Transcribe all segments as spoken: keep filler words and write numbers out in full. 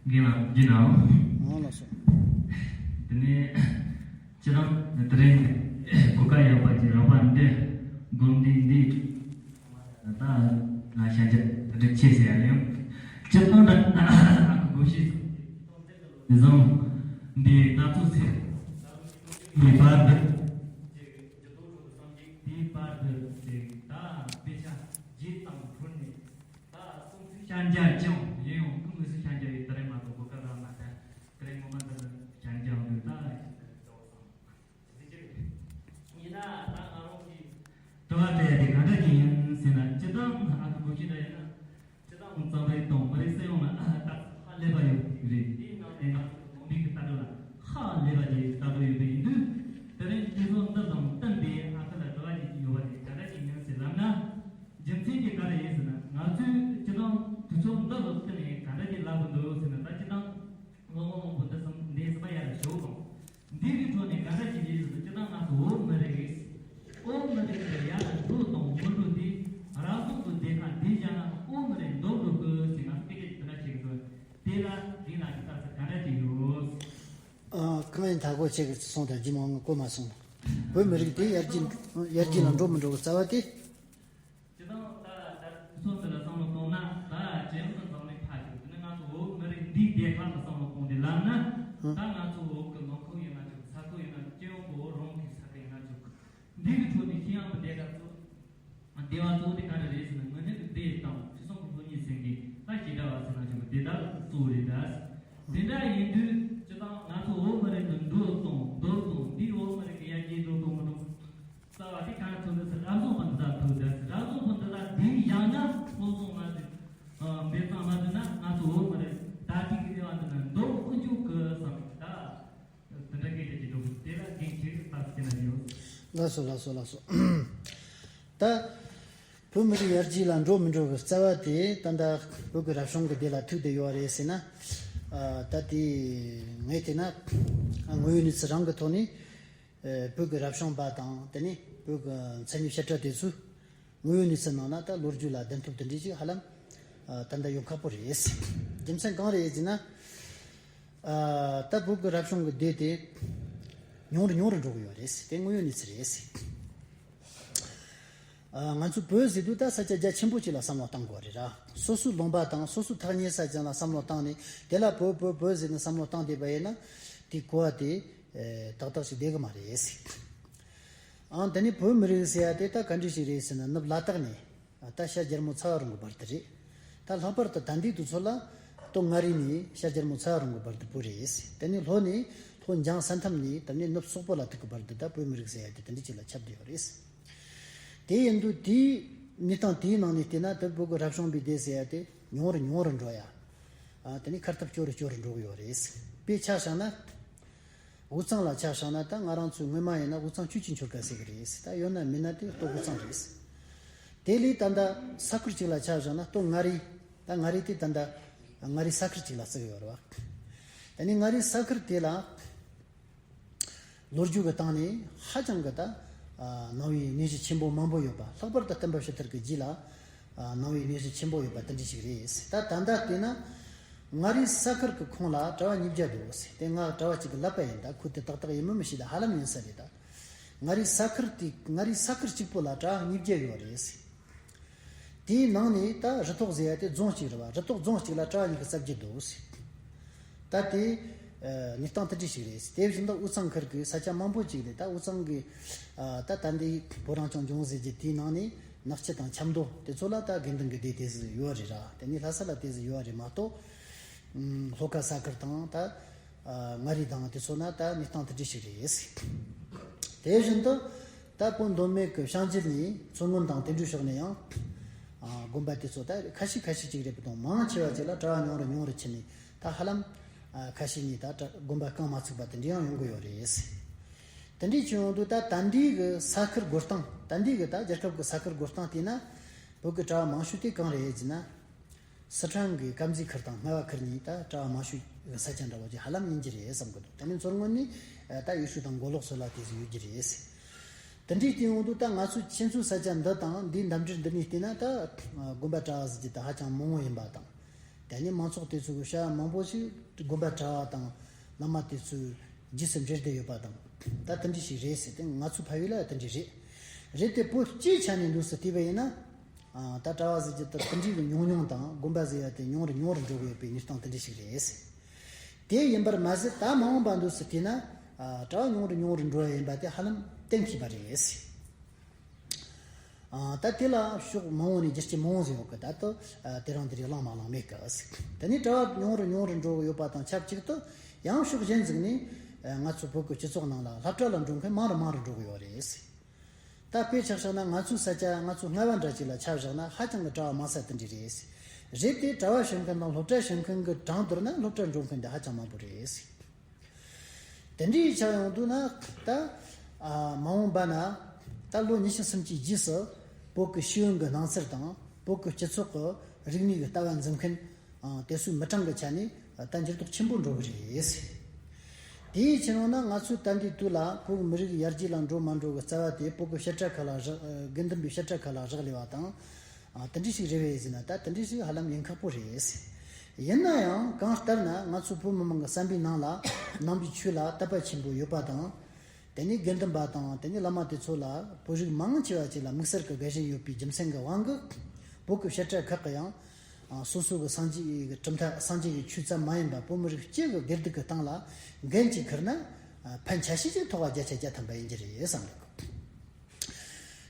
རྒན་ལགས་ཇི་ལྟར། ཨང་ལགས་སོ། དེ་ནས་ཁྱེད་རང་དེ་རིང་གོ་སྐབས་ཡག་པ་ཅིག་རག་པ་འདི་དགོན་སྡེ་འདི་ད་ང་ཤ་འཇབ་སྒྲིག་ཆེ་ཟེར་ཡ་ཡང་སྤྱིར་བཏང་ད་ཨ་ཁུ་གོ་ཤི་ནི་བཟང་འདི་ད་ཚོ་ཚེ་ངེས་པར་དུ་འདི་བར་དུ་ད་དཔེ་ཆ་རྗེས་དང་བྲོ་ནས། ད་སོང་ཚུལ་ཤར་འཇགས་ཀྱང་ཡིན་ཡང་ཁོང་མི་སུ་ཤར་འཇགས་ཡོད་དེ་རིང་མ་གཏོགས་གོ་སྐབས་རག་མ་ཐལ། དེ་རིང་ངོ་མ་འདི་ལ་ཤར་འཇགས་འདུག་ད་ཞིག་ཏུ་འགྲོ་སོང་། ཟེར་གྱི་རེད། ཡིན་ན་ད་ང་རང་གིས་དྲི་བ་དྲི་ཡ་དེ་ག་འདྲ་ཅིག་ཡིན་ཟེར་ན་སྤྱིར་བཏང་ཨ་ཁུ་གོ་ཤི་འདྲ་ཡིན་ན་སྤྱིར་བཏང་རྩ་བའི་དང་མི་རིགས་སུ་ཡོང་ན་ད་ཧ་ལས་པ་ཡོད་རེད། དེའི་ནང་ནས་ང་ཚོ་དགོན་པའི་གི་ལྟ་གྲུབ་ལ་ཧ་ལས་པ་ཅིག་ལྟ་གྲུབ་ཡོད་པ་ཡིན་དུས་དེ་རིང་དུས་ཚོད་འདི་དང་བསྟུན་ཏེ་ཨ་ཁུ་ལ་དྲི་བ་ཅིག་ཡོད་པ་དེ་ག་འདྲ་ཅིག་ཡིན་ཟེར་ལབ་ན། རྒྱུ་མཚན་དེ་ག་རེ་ཡིན་ཟེར་ན་ང་ཚོས་སྤྱི་བཏང་དུས་ཚོད་འདི་ལ་བསྟུན་ནས་ག་འདྲ་ཅིག་ལབ་དགོས་འདུག་ཟེར་ན། ད་སྤྱི་བཏང་ལོ་ངོ་མང་པོ་འདི་སམ་འདི་སམ་པ་ཡར་ཞོག་དང་། འདི་གི་ཁྲོད་ནས་ག་འདྲ་ཅིག་ཡིན་ཟེར་ན་སྤྱི་བཏང་ང་ཚོ་བོད་མི་རིགས་བོད་མི་རིགས་ཀྱི་ཡར་ལ་འགྲོ་དང་མི་འགྲོ་དེ་རབ་བྱུང་གི་སྡེ་ཁག་འདི་བཞག་ན་བོད་མི་རིགས་འདུག་འགྲོ་དགོས་ཟེར་ང་ཚོ་སྐད་ཆ་དེ་འདྲ་བཤད་གི་འདུག་དེ་ལ་འདི་ལ་གི་ལྟ་ཚུལ་ག་འདྲ་ཅིག་ཡོད། ཨ། གང་ཡིན་ད་གོ་ཆེ་གི་སོང་དང་རྒྱུ་མང་ངོ་གོ་མ་སོང་། བོད་མི་རིགས་དེ་ཡར་རྒྱས་ཡར་རྒྱས་ལ་འགྲོ་མི་འགྲོ་གི་རྩ་བ་དེ། སྤྱིར་བཏང་ད་ད་སོ་སོ་ལ་བསམ་བློ་གཏོང་ན་ད་ཇེ་ཡང་དུ་འཛམ་གླིང་འཕར་བཅུག་དེ་ནི་ང་ཚོ་བོད་མི་རིགས་འདིའི་བདེ་ཁག་ལ་བསམ་བློ་གཏོང་དེ་ལབ་ན། ད་ང་ཚོ་བོད་ཀྱི་ནང་ཁུལ་ཡིན་ན་ཆོག་ས་ཁུལ་ཡིན་ན་སྤྱི་ཡོངས་ཀྱི་བོད་རང་གི་ས་ཁུལ་ཡིན་ན་ཆོག་འདི་གི་ཁྲོད་ནས་ཤེས་ཡོན་པ་སྡེ་ཁག་གཙོ་སྡེ་བ་གཙོ་བོ་དེ་ག་རེ་རེད་ཟེར་ན་དངོས་གནས་ཀྱི་བདེ་དང་ཕུན་སུམ་ཚོགས་གཉིས་ཟེར་མཁན་ད་ཞེ་དྲག་པ་ཟེར་ན་ཆོག་གི་དེ་དག་གཙོ་བོ་རེད་ད། དེ་འདྲ་ཡིན་དུས་སྤྱིར་བཏང་ང་ཚོ་བོད་མི་རིགས་འདི་འདུག་དང་འདུག་དང་འདིས་བོད་མི་རིགས་ཀྱི་ཡར་རྒྱས་འགྲོ་དང་མི་འགྲོ། རྩ་བ་དེ་གང་ཐུབ་ནི་ཟེར་རབ་བྱུང་བ་འདི་ལ་ཐུག་ཟེར། རབ་བྱུང་བ་འདི་ལ་དེའི་ཡང་ན་སློབ་སྦྱོང་མ་ཟིན། འབད་བརྩོན་མ་ཟིན་ན་ང་ཚོ་བོད་མི་རིགས་ད་ཐིག་གི་ལེ་བ་འདི་ན་འདུག་ཨུ་འཇུག་གི་བསམ་ད། དེ་འདྲ་སྐད་ཆ་ཅིག་འགྲོ་དེ་ལ་འགན་ཆེ་ཤོས་ཐག་ཟིན་ན་ཡོད། ལགས་སོ་ལགས་སོ་ལགས་སོ། ད། བོད་མི་རིགས་ཡར་རྒྱས་ལ་འགྲོ་མི་འགྲོ་གི་རྩ་བ་དེ་ད་ལྟ་བོད་ཀྱི་རབ་བྱུང་གི་སྡེ་ལ་ཐུག་བསྡད་ཡོད་རེད་ཟེར་ན། ད་དེ་ངས་བལྟས་ན་དངོས་ཡོད་གནས་ཚུལ་རང་གི་ཐོག་ནས། ཨ། བོད་ཀྱི་རབ་བྱུང་པ་དང་དེ་ནས་བོད་ཀྱི་མཚན་ཉིད་བཤད་གྲྭ་དེ་ཚོས་དངོས་ཡོད་གནས་ཚུལ་ནང་ན་ད་ལོ་རྒྱུས་ལ་གདན་ཐོབ་དེ་འདྲ་ཞིག་ཧ་ལམ་ཨ། ད་ལྟ་ཡོང་ཁག་པོ་རེད། རྒྱུ་མཚན་གང་རེད་ཟེར་ན། ཨ། ད་བོད་ཀྱི་རབ་བྱུང་གི་སྡེ་དེ་ཉུང་རུ་ཉུང་རུ་འགྲོ་གི་ཡོད་རེད། དེ་དངོས་ཡོད་གནས་ཚུལ་རེད། ཨ། ང་ཚོ་བོད་ཟེར་དུས་ད་ས་ཆ་རྒྱ་ཆེན་པོ་ཅིག་ལ་བསམ་བློ་གཏང་དགོས་རེད་ར། སོ་སོའི་ལུང་པ་དང་སོ་སོའི་ཐག་ཉེ་ས་ཅན་ལ་བསམ་བློ་བཏང་ནས་དེ་ལ་བོད་བོད་བོད་ཟེར་ནས་བསམ་བློ་བཏང་བསྡད་པ་ཡིན་ན་དེ་གོ་བ་དེ་ཨེ། ཏག་ཏག་ཞིག་བསྡད་གི་མ་རེད། ཨང་། དེ་ནས་བོད་མི་རིགས་ཟེར་ཡ་དེ་ད་ག་འདྲ་ཞིག་རེད་ཟེར་ན། ནུབ་ལ་དྭགས་ནས་ད་ཤར་རྒྱལ་མོ་ཚ་བ་རོང་གི་བར་དུ་རེད། ད་ལྷག་པར་དུ་ད་འདི་དུས་ཚོད་ལ་སྟོད་མངའ་རིས་ནས་ཤར་རྒྱལ་མོ་ཚ་བ་རོང་གི་བར་དུ་བོད་རེད། དེ་ནས་ལྷོ་ནས་ལྷོ་འཇང་ས་མཐམ་ནས་དེ་ནས་ནུབ་སོག་པོ་ལ་ཐུག་གི་བར་དུ་ད་བོད་མི་རིགས་ཟེར་ཡ་དེ་དེ་འདྲ་ཅིག་ལ་ཁྱབ་བསྡད་ཡོད་རེད། དེ་ཡིན་དུས་དེའི་གནས་སྟངས་དེའི་ནང་ནས་བལྟས་ན་ད་བོད་ཀྱི་རབ་བྱུང་པའི་སྡེ་ཟེར་ཡ་དེ་ཉུང་རུ་ཉུང་རུ་འགྲོ་ཡ། ཨ། དེ་ནས་ཁ་སྟབས་སྐྱོ་རུ་སྐྱོ་རུ་འགྲོ་གི་ཡོད་རེད། དཔེ་ཆ་བཞག་ན། དབུས་གཙང་ལ་ཆ་བཞག་ན་ད་ང་རང་ཚོའི་སྔོན་མ་ཡིན་ན་དབུས་གཙང་ཆུ་ཆེན་ཆོལ་ཁ་ཟེར་གི་རེད། ད་ཡོད་ན་མེད་ན་དེ་སྟོད་དབུས་གཙང་རེད། དེ་ལས་ད་ལྟ་ས་ཁུལ་གཅིག་ལ་ཆ་བཞག་ན་སྟོད་མངའ་རིས། ད་མངའ་རིས་དེ་ད་ལྟ་མངའ་རིས་ས་ཁུལ་གཅིག་ལ་བརྩི་གི་ཡོད་རེད་བ། དེ་ནས་མངའ་རིས་ས་ཁུལ་དེ་ལ། ལོ་རྒྱུས་ཀྱི་སྟེང་ནས་ཧ་ཅང་གི་ད་ཨ། ནང་པའི་གནས་གཞི་ཆེན་པོ་མང་པོ་ཡོད་པ། ལྷག་པར་དུ་སྟོན་པ་ཕྱི་དར་གྱི་རྗེས་ལ་ཨ། ནང་པའི་གནས་གཞི་ཆེན་པོ་ཡོད་པ་དེ་འདྲ་ཞིག་རེད། ད་ད་ལྟ་བལྟས་ན་མངའ་རིས་ས་ཁུལ་གྱི་ཁོངས་ལ་གྲྭ་བ་ཉིས་བརྒྱ་འདུག་ཟེར། དེ་ང་གྲྭ་བ་གཅིག་གིས་ལབ་པ་ཡིན། ད་ཁོ་དེ་ཏག་ཏག་ཡིན་མིན་མི་ཤེས། ད་ཧ་ལམ་ཡིན་ས་རེད། ད་མངའ་རིས་ས་ཁུལ་དེ་མངའ་རིས་ས་ཁུལ་གཅིག་པོ་ལ་གྲྭ་བ་ཉིས་བརྒྱ་ཡོད་རེད་ཟེར། དེའི་ནང་ནས་ད་རུ་ཐོག་ཟེར་ཡ་དེ་རྫོང་གཅིག་རེད་བ། རུ་ཐོག་རྫོང་གཅིག་ལ་གྲྭ་བ་ཉི་ཤུ་རྩ་བརྒྱད་འདུག་ཟེར། ད་དེ་ཨ། གནས་སྟངས་དེ་འདྲ་ཞིག་རེད། དེ་བཞིན་དུ་དབུས་གཙང་ཁུལ་གྱི་ས་ཆ་མང་པོ་ཅིག་རེད། ད་དབུས་གཙང་གི་ཨ། ད་ད་འདི་བོད་རང་སྐྱོང་ལྗོངས་ཟེར་གྱི་དེའི་ནང་ནས་ནག་ཆུ་དང་ཆབ་མདོ་དེ་ཚོ་ལ་ད་དགེ་འདུན་གྱི་སྡེ་དེ་ཟིག་ཡོད་རེད་ར། དེ་ནས་ལྷ་ས་ལ་དེ་ཟིག་ཡོད་རེད་མ་གཏོགས། ཨ། ལྷོ་ཁ་ས་ཁུལ་དང་ད། ཨ། མངའ་རིས་དང་དེ་ཚོ་ན་ད་གནས་སྟངས་དེ་འདྲ་ཞིག་རེད། དེ་བཞིན་དུ་ད་བོད་མདོ་སྨད་ཀྱི་བྱང་རྒྱུད་ནས་མཚོ་སྔོན་དང་དེ་འདྲའི་ཕྱོགས་ནས་ཡང་ཨ། དགོན་པ་དེ་ཚོ་ད་ཁ་ཤས་ཁ་ཤས་ཅིག་རེད་པ་དང་། མང་ཆེ་བ་ཅིག་ལ་གྲྭ་བ་ཉུང་རུ་ཉུང་རུ་ཕྱིན་ནས་ད་ཧ་ལམ་ཨ། ཁ་ཤས་ནས་ད་གྲྭ་དགོན་པ་རྐང་མ་ཚུགས་པ་དེ་འདྲ་ཡང་ཡོང་གི་ཡོད་རེད། དེ་འདྲ་ཅིག་ཡོང་དུས་ད་ད་འདི་གི་ས་ཁུལ་བགོ་སྟངས། ད་འདི་གི་ད་རྒྱལ་ཁབ་ཀྱི་ས་ཁུལ་བགོ་སྟངས་བལྟས་ན་བོད་ཀྱི་གྲྭ་བ་མང་ཤོས་དེ་གང་རེད་ཟེར་ན། སི་ཁྲོན་གྱི་དཀར་མཛེས་ཁུལ་དང་རྔ་བ་ཁུལ་གཉིས་ད་གྲྭ་བ་མང་ཤོས་ཀྱི་ས་ཆ་འདྲ་བོ་ཅིག་ཧ་ལམ་ཡིན་གྱི་རེད་བསམ་གྱི་འདུག་དེ་ནས་མཚོ་སྔོན་ནི་ད་ཡུལ་ཤུལ་དང་མགོ་ལོག་སོགས་ལ་དེ་ཚོ་ཡོད་ཀྱི་རེད། དེ་འདྲའི་སྟེང་འོང་དུས་ད་ང་ཚོ་ཁྱེད་ཚོའི་ས་ཆ་འདི་དང་འདིའི་འདབས་འབྲེལ་འདི་ནས་བལྟས་ན་ད་དགོན་པ་གྲྭ་བ་ཟེར་གྱི་ད་ཧ་ཅང་མང་བོ་ཡིན་པ་དང་། ཡང་ནི་མང་ཚོགས་དེ་ཚོ་གི་བྱ་བ་མང་པོ་ཞིག་དགོན་པ་གྲྭ་བ་དང་བླ་མ་དེ་ཚོའི་རྗེས་སུ་འབྲེལ་བསྡད་ཡོད་པ་དང་། ད་དེ་འདྲ་ཞིག་རེད་ཟེར་ཏེ། ང་ཚོ་ཕ་ཡུལ་ལ་དེ་འདྲ་རེད། རེད་དེ། བོད་སྤྱིའི་ཆ་ནས་འདུག་སེ་བལྟས་པ་ཡིན་ན། ཨ། ད་གྲྭ་བ་ཟེར་རྒྱུ་དེ་དེ་འདྲའི་གི་ཉུང་ཉུང་དང་། དགོན་པ་ཟེར་ཡ་དེ་ཉུང་རུ་ཉུང་རུ་འགྲོ་གི་ཡོད་པའི་གནས་སྟངས་དེ་འདྲ་ཞིག་རེད་ཟེར། དེ་ཡིན་པར་མ་ཟད། ད་མ་འོངས་པ་འདུག་སེ་བལྟས་ན། ཨ། གྲྭ་བ་ཉུང་རུ་ཉུང་རུ་འགྲོ་བ་ཡིན་པ་དེ་ཧ་ལམ་གཏན་འཁེལ་བ་རེད་ཟེར། ཨ། ད་དེ་ལ་ཕྱོགས་མང་བོ་ནས་རྒྱུ་རྐྱེན་མང་བོ་ཟིག་ཡོད་གི། ད་དུ། ཨ། དེ་རིང་འདིར་གླེང་མ་གླེང་མེད་གི་ཟེར། དེ་ནས་གྲྭ་བ་ཉུང་རུ་ཉུང་རུ་འགྲོ་གི་ཡོད་པ་དང་ཆབས་ཅིག་ཏུ། ཡང་ཕྱོགས་གཞན་ཟིག་ནས། ཨ། ང་ཚོ་བོད་ཀྱི་སྤྱི་ཚོགས་ནང་ལ་སློབ་གྲྭ་ལ་འགྲོ་མཁན་མང་རུ་མང་རུ་འགྲོ་གི་ཡོད་རེད་ཟེར། ད་དཔེ་ཆ་བཞག་ན། ང་ཚོའི་ས་ཆ། ང་ཚོ་རྔ་བ་འདྲ་ཅིག་ལ་ཆ་བཞག་ན། ཧ་ཅང་གི་གྲྭ་བ་མང་ས་དེ་འདྲ་རེད་ཟེར། རེད་དེ། གྲྭ་བ་བྱེད་མཁན་དང་སློབ་གྲྭ་བྱེད་མཁན་གྱི་གྲངས་བསྡུར་ན། སློབ་གྲྭ་འགྲོ་མཁན་དེ་ཧ་ཅང་མང་པོ་རེད་ཟེར། དེ་འདྲའི་ཆ་ཡོང་དུས་ན། ད། ཨ། མ་འོངས་པ་ན། ད་ལོ་ཉི་ཤུ་སུམ་ཅུའི་རྗེས་སུ་བོད་ཀྱི་ཤེས་ཡོན་གྱི་སྣང་ཚུལ་དང་། བོད་ཀྱི་སྤྱི་ཚོགས་ཀྱི་རིག་གནས་ཀྱི་ལྟ་བ་འཛིན་མཁན། ཨ། དེ་ཚོའི་མི་གྲངས་ཀྱི་ཆ་ནས་ད་འགྱུར་ལྡོག་ཆེན་པོ་འགྲོ་གི་རེད་ཟེར། དེའི་ཕྱིར་འོ་ན། ང་ཚོས་ད་ལྟའི་དུས་ལ་བོད་མི་རིགས་ཡར་རྒྱས་ལ་འགྲོ་མ་འགྲོ་གི་རྩ་བ་དེ་བོད་ཀྱི་བཤད་གྲྭ་ཁག་ལ་བཞག་དགེ་འདུན་པའི་བཤད་གྲྭ་ཁག་ལ་བཞག་ལས་པ་དང་། ཨ། དེ་འདྲ་ཞིག་རེད་པས་ཟེར་ན། ད་དེ་འདྲ་ཞིག་ཧ་ལམ་ཡིན་ཁག་པོ་རེད། ཡིན་ན་ཡང་གང་ལྟར་ན་ང་ཚོ་བོད་མི་མང་གི་བསམ་པའི་ནང་ལ་ནང་པའི་ཆོས་ལ་དད་པ་ཆེན་པོ་ཡོད་པ་དང་། དེ་ནས་དགེ་འདུན་པ་དང་། དེ་ནས་བླ་མ་དེ་ཚོ་ལ་བོད་རིགས་མང་ཆེ་བ་ཅིག་ལ་དམིགས་བསལ་གྱི་དགའ་ཞེན་ཡོད་པའི་རྒྱུ་མཚན་གྱི་དབང་གིས། བོད་ཀྱི་བཤད་གྲྭ་ཁག་གིས་ཡང་། ཨ། སོ་སོ་གི་སངས་རྒྱས་ཀྱི་གྲུབ་མཐའ། སངས་རྒྱས་ཀྱི་ཆོས་ཙམ་མ་ཡིན་པ། བོད་མི་རིགས་སྤྱི་གི་བདེ་སྡུག་གི་སྟེང་ལ་འགན་ཅིག་འཁུར་ན། ཨ། ཕན་ཆ་ཤས་ཅིག་ཐོགས་པ་བརྒྱ་ཆ་བརྒྱ་ཐམ་པ་ཡིན་གྱི་རེད་བསམ་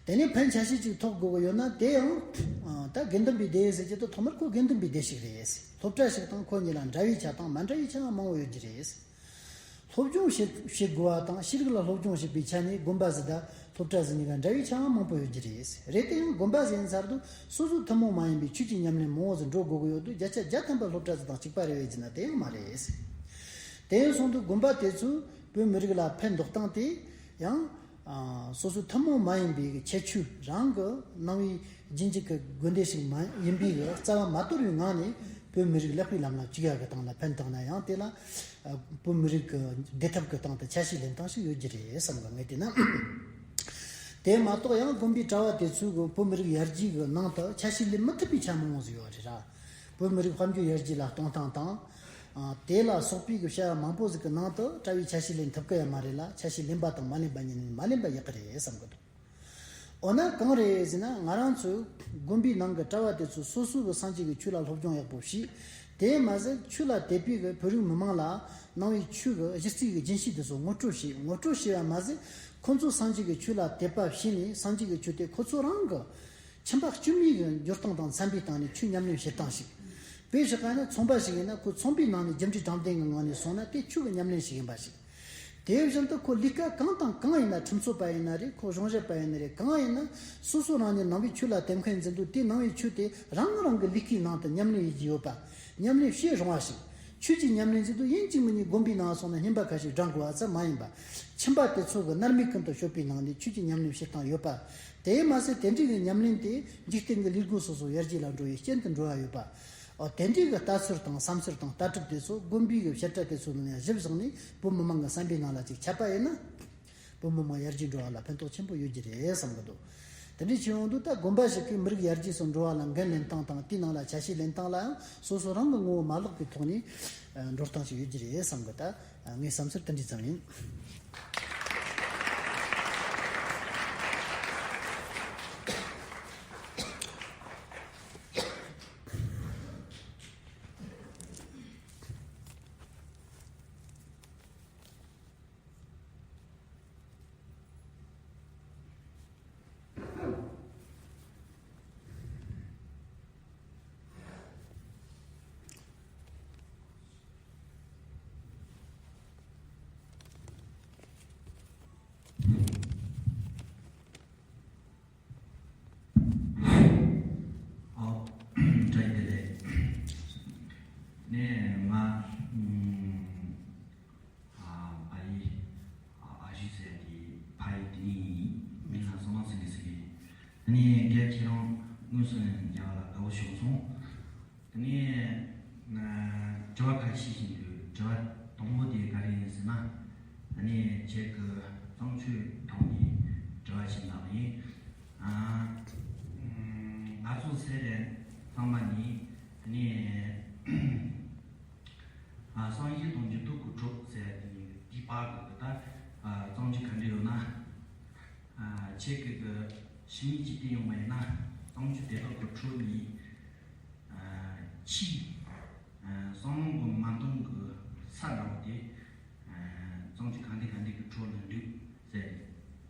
གི། དེ་ནས་ཕན་ཆ་ཤས་ཅིག་ཐོགས་དགོས་ཀྱི་ཡོད་ན། དེ་ཡང་། ཨ། ད་དགེ་འདུན་པའི་སྡེ་ཟེར་རྒྱུ་དེ་ཐོག་མར་ཁོ་དགེ་འདུན་པའི་སྡེ་ཞིག་རེད། སློབ་གྲྭ་ཞིག་དང་ཁོ་གཉིས་ལ་འདྲ་བའི་ཆ་དང་མ་འདྲ་བའི་ཆ་མང་བོ་ཡོད་ཀྱི་རེད། སློབ་སྦྱོང་བྱེད་བྱེད་དགོས་པ་དང་། ཤེས་རིག་ལ་སློབ་སྦྱོང་བྱེད་པའི་ཆ་ནས་དགོན་པ་ཟིག་དང་སློབ་གྲྭ་ཟིག་གཉིས་ཀ་འདྲ་བའི་ཆ་མང་པོ་ཡོད་ཀྱི་རེད། རེད་དེ་ཡང་དགོན་པ་ཟིག་ཡིན་ཚར་དུས་སོ་སོའི་ཐུན་མོང་མ་ཡིན་པའི་ཆོས་ཀྱི་ཉམས་ལེན་མང་བོ་ཟིག་འགྲོ་དགོས་ཀྱི་ཡོད་དུས། བརྒྱ་ཆ་བརྒྱ་ཐམ་པ་སློབ་གྲྭ་ཟིག་དང་གཅིག་པ་རེད་པས་ཟེར་ན་དེ་ཡང་མ་རེད། དེ་ཡིན་སོང་དུས་དགོན་པ་དེ་ཚོས་བོད་མི་རིགས་ལ་ཕན་འདོགས་སྟངས་དེ་ཡང་། ཨ། སོ་སོའི་ཐུན་མོང་མ་ཡིན་པའི་ཁྱད་ཆོས། རང་གི་ནང་པའི་རྗེས་འཇུག་གི་དགོན་སྡེ་ཞིག་མ་ཡིན་པའི་རྩ་བ་མ་དོར་བའི་ངང་ནས་བོད་མི་རིགས་ལེགས་པའི་ལམ་ལ་བཅུག་ཡག་གི་སྟེང་ལ་ཕན་བཏགས་ན། ཡང་དེ་ལ། ཨ། བོད་མི་རིགས་ཀྱི་བདེ་ཐབས་ཀྱི་སྟེང་དུ་ཆ་ཤས་ལེན་སྟངས་ཤིག་ཡོད་ཀྱི་རེད་བསམ་གི། ངས་བལྟས་ན། དེ་མ་གཏོགས་ཡང་དགོན་པའི་གྲྭ་བ་དེ་ཚོས་གི་བོད་མི་རིགས་ཡར་རྒྱས་ཀྱི་ནང་དུ་ཆ་ཤས་ལེན་མི་ཐུབ་པའི་ཆ་མང་བོ་ཟིག་ཡོད་རེད་ར། བོད་མི་རིགས་དཔལ་འབྱོར་ཡར་རྒྱས་ལ་གཏོང་སྟངས་དང་། ཨ། དེ་ལ་སོགས་པའི་གི་བྱ་བ་མང་པོ་ཟིག་གི་ནང་དུ་གྲྭ་བས་ཆ་ཤས་ལེན་ཐུབ་ཀྱི་ཡོད་མ་རེད་ལ། ཆ་ཤས་ལེན་པ་དང་མ་ལེན་པ་གཉིས་ནི་མ་ལེན་པ་ཡག་གི་རེད་བསམ་གི་འདུག། འོ་ན་གང་རེད་ཟེར་ན། ང་རང་ཚོའི་དགོན་པའི་ནང་གི་གྲྭ་བ་དེ་ཚོས་སོ་སོ་གི་སངས་རྒྱས་ཀྱི་ཆོས་ལ་སློབ་སྦྱོང་ཡག་པོ་བྱས། དེ་མ་ཟད་ཆོས་ལ་དད་པའི་གི་བོད་རིགས་མི་མང་ལ་ནང་པའི་ཆོས་ཀྱི་གཞི་རྩའི་གི་རྒྱུན་ཤེས་དེ་ཚོ་ངོ་སྤྲོད་བྱས། ངོ་སྤྲོད་བྱས་པ་མ་ཟད། ཁོ་ཚོ་སངས་རྒྱས་ཀྱི་ཆོས་ལ་དད་པ་བྱས་ནས། སངས་རྒྱས་ཀྱི་ཆོས་དེ་ཁོ་ཚོ་རང་གི་ཁྱིམ་པ་དཀྱུས་མའི་གི་འགྱུར་སྟངས་དང་འཚམ་པའི་སྟེང་ནས་ཆོས་ཉམས་ལེན་བྱེད་སྟངས་ཤིག། དཔེ་བཞག་པ་ཡིན་ན་ཚོང་པ་ཞིག་ཡིན་ན། ཁོ་ཚོང་པའི་ནང་ནས་རྒྱུ་འབྲས་དྲང་བདེན་གྱི་ངང་ནས་སོང་ན་དེ་ཆོས་ཀྱི་ཉམས་ལེན་ཞིག་ཡིན་པ་ཞིག། དེ་བཞིན་དུ་ཁོ་ལས་ཀ་གང་དང་གང་ཡིན་ན། ཁྲིམས་རྩོད་པ་ཡིན་ན་རེད། ཁོ་གཞུང་ཞབས་པ་ཡིན་ན་རེད། གང་ཡིན་ན་སོ་སོ་རང་ཉིད་ནང་པའི་ཆོས་ལ་དད་མཁན་ཡིན་དུས། དེ་ནང་པའི་ཆོས་དེ་རང་རང་གི་ལས་ཀའི་ནང་དུ་ཉམས་ལེན་ཡེད་ཀྱི་ཡོད་པ། ཉམས་ལེན་བྱེད་རུང་བ་ཞིག། ཆོས་ཀྱི་ཉམས་ལེན་ཟེར་དུས་ཡིན་གཅིག་མིན་གཉིས་དགོན་པའི་ནང་སོང་ན་བསྙེན་པ་ཁ་ཤས་བགྲང་དགོས་པ་ཙམ་མ་ཡིན་པ། ཁྱིམ་པ་དེ་ཚོ་གི་མནར་མེད་ཀུན་ཏུ་སྤྱོད་པའི་ནང་ནས་ཆོས་ཀྱི་ཉམས་ལེན་བྱེད་སྟངས་ཡོད་པ། དེས་མ་ཟད་དེ་འདྲའི་གི་ཉམས་ལེན་དེ་འཇིག་རྟེན་གྱི་ལུས་སྒོ་སོ་སོ་ཡར་རྒྱས་ལ་འགྲོ་བའི་རྐྱེན་དུ་འགྲོ་བ་ཡོད་པ། འོ། དེ་འདྲའི་གི་ལྟ་ཚུལ་དང་བསམ་ཚུལ་དང་ལྟ་གྲུབ་དེ་ཚོ་དགོན་པའི་གི་བཤད་གྲྭ་དེ་ཚོ་ནང་ནས་གཞི་བཟུང་ནས་བོད་མི་མང་གི་བསམ་པའི་ནང་ལ་ཅིག་ཁྱབ་པ་ཡིན་ན། བོད་མི་མང་ཡར་རྒྱས་འགྲོ་བ་ལ་ཕན་ཐོགས་ཆེན་པོ་ཡོད་ཀྱི་རེད་བསམ་གི་འདུག། དེ་འདྲའི་ཕྱིར་ཡོང་དུས་ད་དགོན་པ་ཞིག་གིས་མི་རིགས་ཡར་རྒྱས་སུ་འགྲོ་བ་ལ་འགན་ལེན་སྟངས་དང་། དེའི་ནང་ལ་ཆ་ཤས་ལེན་སྟངས་ལའང་སོ་སོ་རང་གི་ངོ་བོ་མ་ལོག་པའི་ཐོག་ནས་འགྲོ་སྟངས་ཤིག་ཡོད་ཀྱི་རེད་བསམ་གི། ད་ངའི་བསམ་ཚུལ་དེ་འདྲ་ཙམ་ཡིན། ཨོ། བཀྲ་ཤིས་བདེ་ལེགས། ནས་ང་ཨ་ཨ་ཡི་ཨ་ཨ་ཞེ་ཟེར་གི་ཕ་ཡི་དེ་ནི་མིང་ལ་བསོད་ནམས་ཟེར་གི་ཟེར་གི། དེ་ནས་རྒན་ཁྱེད་རང་དངོས་སུ་མཇལ་བ་ལ་དགའ་བོ་བྱུང་སོང་། དེ་ནས་ཨ་དྲི་བ་ཁ་ཤས་ཤིག་འདུག། དྲི་བ་དང་པོ་དེ་ག་རེ་ཡིན་ཟེར་ན། དེ་ནས་ཁྱེད་ཀྱི་བརྩམས་ཆོས་ཐོག་ནས་དྲི་བ་ཞིག་གནང་ཡིན། ཨ་ང་ཚོ་སེ་ར་ཚང་མ་ནི་དེ་ནས་ ཁྱེད་ཀྱི་གི་ཞི་མི་གཅིག་བལྟས་ཡོང་བ་ཡིན་ན། གཙང་ཆུ་དེ་དག་གི་ཁྲོད་ནས་ཨ་ཆུ་ཨ་བསམ་བློ་གི་མ་འདང་གི་ས་འདྲ་བོ་དེ་ཨ་གཙང་ཆུ་གང་འདྲ་གང་འདྲ་གི་ཁྲོད་ན་འདུག་ཟེར།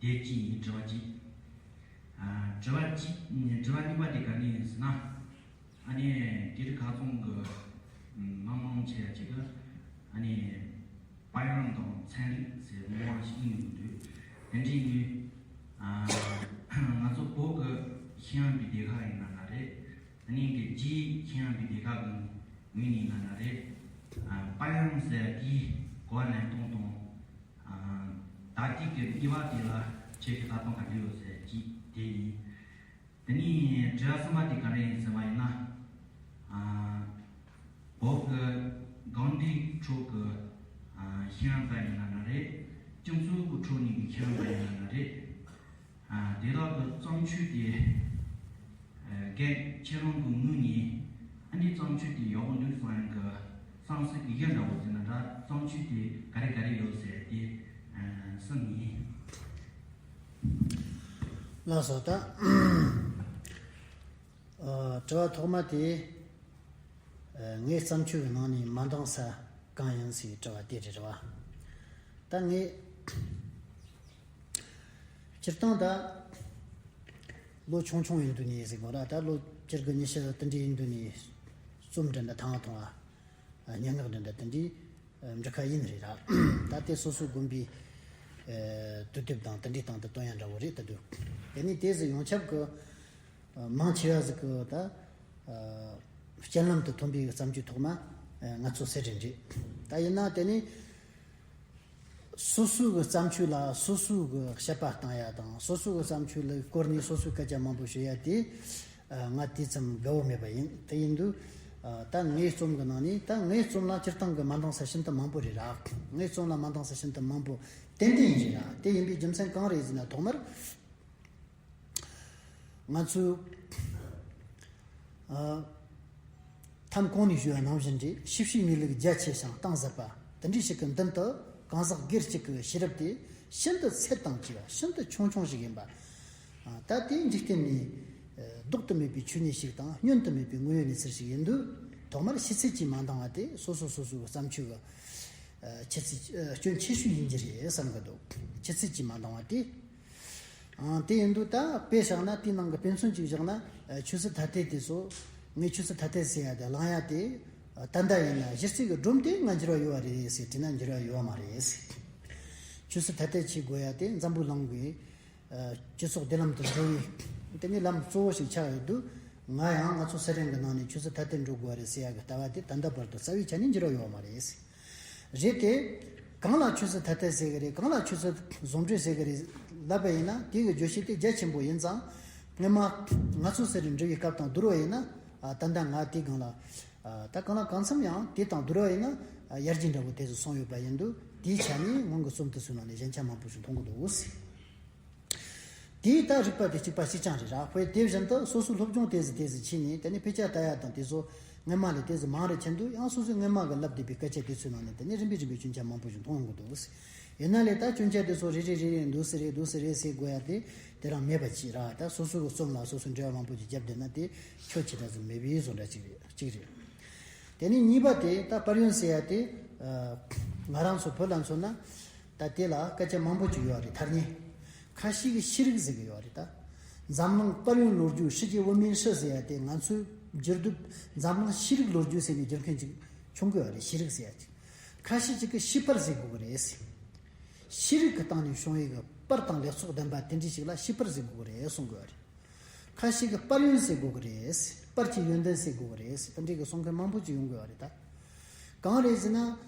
དེ་གཅིག་ཡིན། དྲི་བ་གཅིག་ཨ་དྲི་བ་གཅིག་དྲི་བ་གཉིས་པ་དེ་ག་ནས་ཡིན་ཟེར་ན། ཨ་ནི་དེ་རིང་ཁ་སང་གི་མི་མང་ཆེ་བ་ཅིག་གིས་ཨ་ནི་དཔལ་ཡོན་དང་ཚན་རིག་ཟེར་མང་བ་ཞིག་ཡིན་འདུག་དེ་འདྲའི་ངོས་ཨ་ང་ཚོ་བོད་ཀྱི་ཤེས་ཡོན་པའི་སྡེ་ཁག་ཡིན་ན་འདྲ་རེད། ཨ་ནི་གི་རྒྱའི་ཤེས་ཡོན་པའི་སྡེ་ཁག་གི་ངོས་ནས་ཡིན་ན་འདྲ་རེད། ཨ་དཔལ་ཡོན་ཟེར་དེའི་གོ་བ་ལེན་སྟངས་དང་ཨ་ད་ལྟའི་གི་དབྱེ་བ་དེ་ལ་ཁྱེད་ཀྱི་ལྟ་སྟངས་ག་འདྲ་ཡོད་ཟེར་གཅིག་དེ་ཡིན། དེ་ནས་དྲི་བ་གསུམ་པ་དེ་ག་རེ་ཡིན་ཟེར་བ་ཡིན་ན། ཨ་བོད་ཀྱི་དགོན་སྡེའི་ཁྲོད་ཀྱི་ཨ་ཤེས་ཡོན་པ་ཡིན་ན་འདྲ་རེད། སྤྱི་ཚོགས་ཀྱི་ཁྲོད་ནས་ཀྱི་ཤེས་ཡོན་པ་ཡིན་ན་འདྲ་རེད། ཨ་དེ་དག་གི་བརྩམས་ཆོས་དེ་ཨ་རྒན་ཁྱེད་རང་གི་ངོས་ནས་ཨ་ནི་བརྩམས་ཆོས་དེ་ཡག་པོ་འདུག་བསམ་ཡག་གི་བསམ་སྲིད་ཀྱི་ཡུལ་འདྲ་བོ་ཟེར་ན་འདྲ། བརྩམས་ཆོས་དེ་ག་རེ་ག་རེ་ཡོད་ཟེར་དེ་ཨ་གསུངས་ཡིན། ལགས་སོ། ད་ཨ་དྲི་བ་ཐོག་མ་དེ་ཨ་ངའི་བརྩམས་ཆོས་ཀྱི་ནང་ནས་མ་འདང་ས་གང་ཡིན་ཟེར་བའི་དྲི་བ་དེ་རེད། རེད་བ། ད་ངས་སྤྱིར་བཏང་ད་ལོ་ཆུང་ཆུང་ཡིན་དུས་ནས་ཟེར་དགོས་ར། ད་ལོ་བཅུ་དགུ་ཉི་ཤུ་དེ་འདྲ་ཡིན་དུས་ནས་རྩོམ་འབྲི་འདྲ་ཐང་ཐོང་བ། སྙན་ངག་འདི་འདྲ་དེ་འདྲའི་འབྲི་ཁ་ཡིན་རེད་ར། ད་ལྟའི་སོ་སོའི་དགོན་པའི་དུས་དེབ་དང་དེ་འདྲའི་སྟེང་དུ་བཏོན་ཡ་འདྲ་བོ་རེད་ད་འདུག་དེ་ནས་དེ་ཟིག་ཡོངས་ཁྱབ་ཀྱི་མང་ཆེ་བ་ཟིག་གི་ད་སྤྱན་ལམ་དུ་ཐོན་པའི་བརྩམས་ཆོས་ཐོག་མ་ང་ཚོ་ཟེར་རེད་རེད། ད་ཡིན་ན་དེ་ནས་སོ་སོའི་གི་བརྩམས་ཆོས་ལ་སོ་སོའི་གི་དཔྱད་པ་བཏང་ཡ་དང་སོ་སོའི་གི་བརྩམས་ཆོས་ལ་བསྐོར་ནས་སོ་སོའི་སྐད་ཆ་མང་པོ་ཞུ་ཡ་དེ། ང་དེ་ཙམ་དགའ་བོ་མེད་པ་ཡིན། དེ་ཡིན་དུས་ད་ངའི་རྩོམ་གི་ནང་ནས་ད་ངའི་རྩོམ་ལ་སྤྱིར་བཏང་གི་མ་འདང་ས་ཤིན་ཏུ་མང་པོ་རེད་ར། ངའི་རྩོམ་ལ་མ་འདང་ས་ཤིན་ཏུ་མང་པོ་ཏན་ཏན་ཡིན་རེད་ར། དེ་ཡིན་པའི་རྒྱུ་མཚན་གང་རེད་ཟེར་ན། ཐོག་མར་ང་ཚོས་ཨ་ཐམ་གོང་ནས་ཞུས་པ་ནང་བཞིན་རེད། ཤེས་བྱའི་ངེས་ལུགས་རྒྱ་ཆེ་ཞིང་གཏིང་ཟབ་པ་དེ་འདྲའི་ཞིག་གི་མདུན་དུ་གང་ཟག་སྒེར་གཅིག་གི་ཤེས་རབ་དེ་ཤིན་ཏུ་ཚད་དང་བཅས་པ་ཤིན་ཏུ་ཆུང་ཆུང་ཞིག་ཡིན་པ། ད་དེ་འཇིག་རྟེན་ནས་ལྡོག་ཏུ་མེད་པའི་ཆོས་ཉིད་ཞིག་དང་བསྙོན་དུ་མེད་པའི་དངོས་ཡོད་གནས་ཚུལ་ཞིག་ཡིན་དུས། ཐོག་མར་ཤེས་ཚད་ཀྱིས་མ་འདང་བ་དེ་སོ་སོ་སོ་སོའི་བརྩམས་ཆོས་ཀྱི་ཆེ་ཚད་སྐྱོན་ཆེ་ཤོས་ཡིན་གྱི་རེད་བསམ་གི་འདུག་ཤེས་ཚད་ཀྱིས་མ་འདང་བ་དེ། དེ་ཡིན་དུས་ད་དཔེ་བཞག་ན། དེའི་ནང་གི་དཔེ་མཚོན་ཅིག་བཞག་ན། ཆོས་སྲིད་ཐ་དད་དེ་ཚོ། ངས་ཆོས་སྲིད་ཐ་དད་ཟེར་ཡ་དེ་བླང་ཡ་དེ། ད་ལྟ་ཡིན་ན་གཞི་རྩའི་གི་སྒྲོམ་དེ་ང་འགྱུར་བ་ཡོད་པ་རེད་ཟེར་དྲིས་ན་འགྱུར་བ་ཡོད་པ་མ་རེད་ཟེར། ཆོས་སྲིད་ཐ་དད་བྱེད་དགོས་ཡ་དེ་འཛམ་བུ་གླིང་གི་སྤྱི་ཚོགས་བདེ་ལམ་དུ་འགྲོ་བའི་དེ་ནི་ལམ་གཙོ་བོ་ཞིག་ཆགས་ཡོད་དུས། ང་ཡང་ང་ཚོ་སེ་རན་གི་ནང་ནས་ཆོས་སྲིད་ཐ་དད་འགྲོ་དགོས་པ་རེད་ཟེར་ཡ་གི་ལྟ་བ་དེ་ད་ལྟ་བར་དུ་རྩ་བའི་ཆ་ནས་འགྱུར་བ་ཡོད་པ་མ་རེད་ཟེར། རེད་དེ། གང་ལ་ཆོས་སྲིད་ཐ་དད་ཟེར་གི་རེད། གང་ལ་ཆོས་སྲིད་ཟུང་འབྲེལ་ཟེར་གི་རེད་ལབ་པ་ཡིན་ན། དེ་གི་བརྗོད་བྱེད་དེ་རྒྱ་ཆེན་པོ་ཡིན་ཙང་། སྔོན་མ་ང་ཚོ་སེ་རན་འབྲི་བའི་སྐབས་དང་བསྡུར་བ་ཡིན་ན། ཨ་ད་ལྟ་ང་དེ་སྒང་ལ། ཨ་ད་གང་ལ་གང་འཚམ་ཡང་དེ་དང་བསྡུར་བ་ཡིན་ན། ཨ་ཡར་རྒྱས་འདྲ་བོ་དེ་ཚོ་སོང་ཡོད་པ་ཡིན་དུས། དེའི་ཆ་ནས་སྔོན་གྱི་རྩོམ་དེ་ཚོའི་ནང་ནས་ཞན་ཆ་མང་པོ་ཞིག་མཐོང་གི་འདུག་ཟེར། དེའི་ད་རིག་པ་དེ་གཅིག་པ་གཅིག་རྐྱང་རེད་ར། དཔེ་དེ་བཞིན་དུ་སོ་སོའི་སློབ་སྦྱོང་དེ་ཟིག་དེ་ཟིག་བྱས་ནས། དེ་ནས་དཔེ་ཆ་ལྟ་ཡ་དང་དེ་ཚོ་སྔོན་མ་ལས་དེ་ཟིག་མང་རུ་ཕྱིན་དུས། ཡང་སོ་སོའི་སྔོན་མ་གི་བསླབས་བསྡད་པའི་སྐད་ཆ་དེ་ཚོའི་ནང་ནས་དེ་ནས་རིམ་པས་རིམ་པས་སྐྱོན་ཆ་མང་པོ་ཞིག་མཐོང་ཡོང་གི་འདུག་ཟེར། ཡིན་ན་ལས་ད་སྐྱོན་ཆ་དེ་ཚོ་རེ་རེ་རེ་རེ་འདུག་སེ་རེད་འདུག་སེ་རེད་ཟེར་དགོས་ཡ་དེ་དེ་རང་མེད་པ་ཅིག་ར། ད་སོ་སོ་གི་རྩོམ་ལ་སོ་སོ་འགྲེལ་བ་མང་པོ་ཅིག་བརྒྱབ་བསྡད་ན་དེ་ཁྱོད་ཆེ་དྲགས་ཟིག་མེད་པའི་བཟོ་འདྲ་ཅིག་རེད། གཅིག་རེད། དེ་ནས་གཉིས་པ་དེ། ད་དཔལ་ཡོན་ཟེར་ཡ་དེ་ང་རང་ཚོ་བོད་ལ་མཚོན་ན། ད་དེ་ལ་སྐད་ཆ་མང་པོ་ཅིག་ཡོད་རེད། ཐ་སྙད་ཁ་ཤས་ཀྱིས་ཤེས་རིག་ཟེར་གི་ཡོད་རེད། ད་འཛམ་གླིང་དཔལ་ཡོན་ལོ་རྒྱུས། 世界文明史 ཟེར་ཡ་དེ་ང་ཚོའི་འགྱུར་རྡོ་འཛམ་གླིང་ཤེས་རིག་ལོ་རྒྱུས་ཟེར་ནས་བསྒྱུར་མཁན་ཅིག་བྱུང་གི་ཡོད་རེད། ཤེས་རིག་ཟེར་ཡ་ཅིག་ཁ་ཤས་ཅིག་གིས་ཤེས་པར་ཟེར་དགོས་གི་རེད་ཟེར། ཤེས་རིག་གི་སྟེང་ནས་བྱུང་བའི་གི་པར་དང་ལེགས་ཚོགས་ལྡན་པ་དེ་འདྲ་ཞིག་ལ་ཤེས་པར་ཟེར་དགོས་གི་རེད་གསུང་གི་ཡོད་རེད། ཁ་ཤས་ཀྱིས་དཔལ་ཡོན་ཟེར་དགོས་ཀྱི་རེད། དཔལ་གྱི་ཡོན་ཏན་ཟེར་དགོས་ཀྱི་རེད། དེ་འདྲའི་གི་གསུང་མཁན་མང་པོ་ཅིག་ཡོང་གི་ཡོད་རེད་ད། གང་རེད་ཟེར་ན།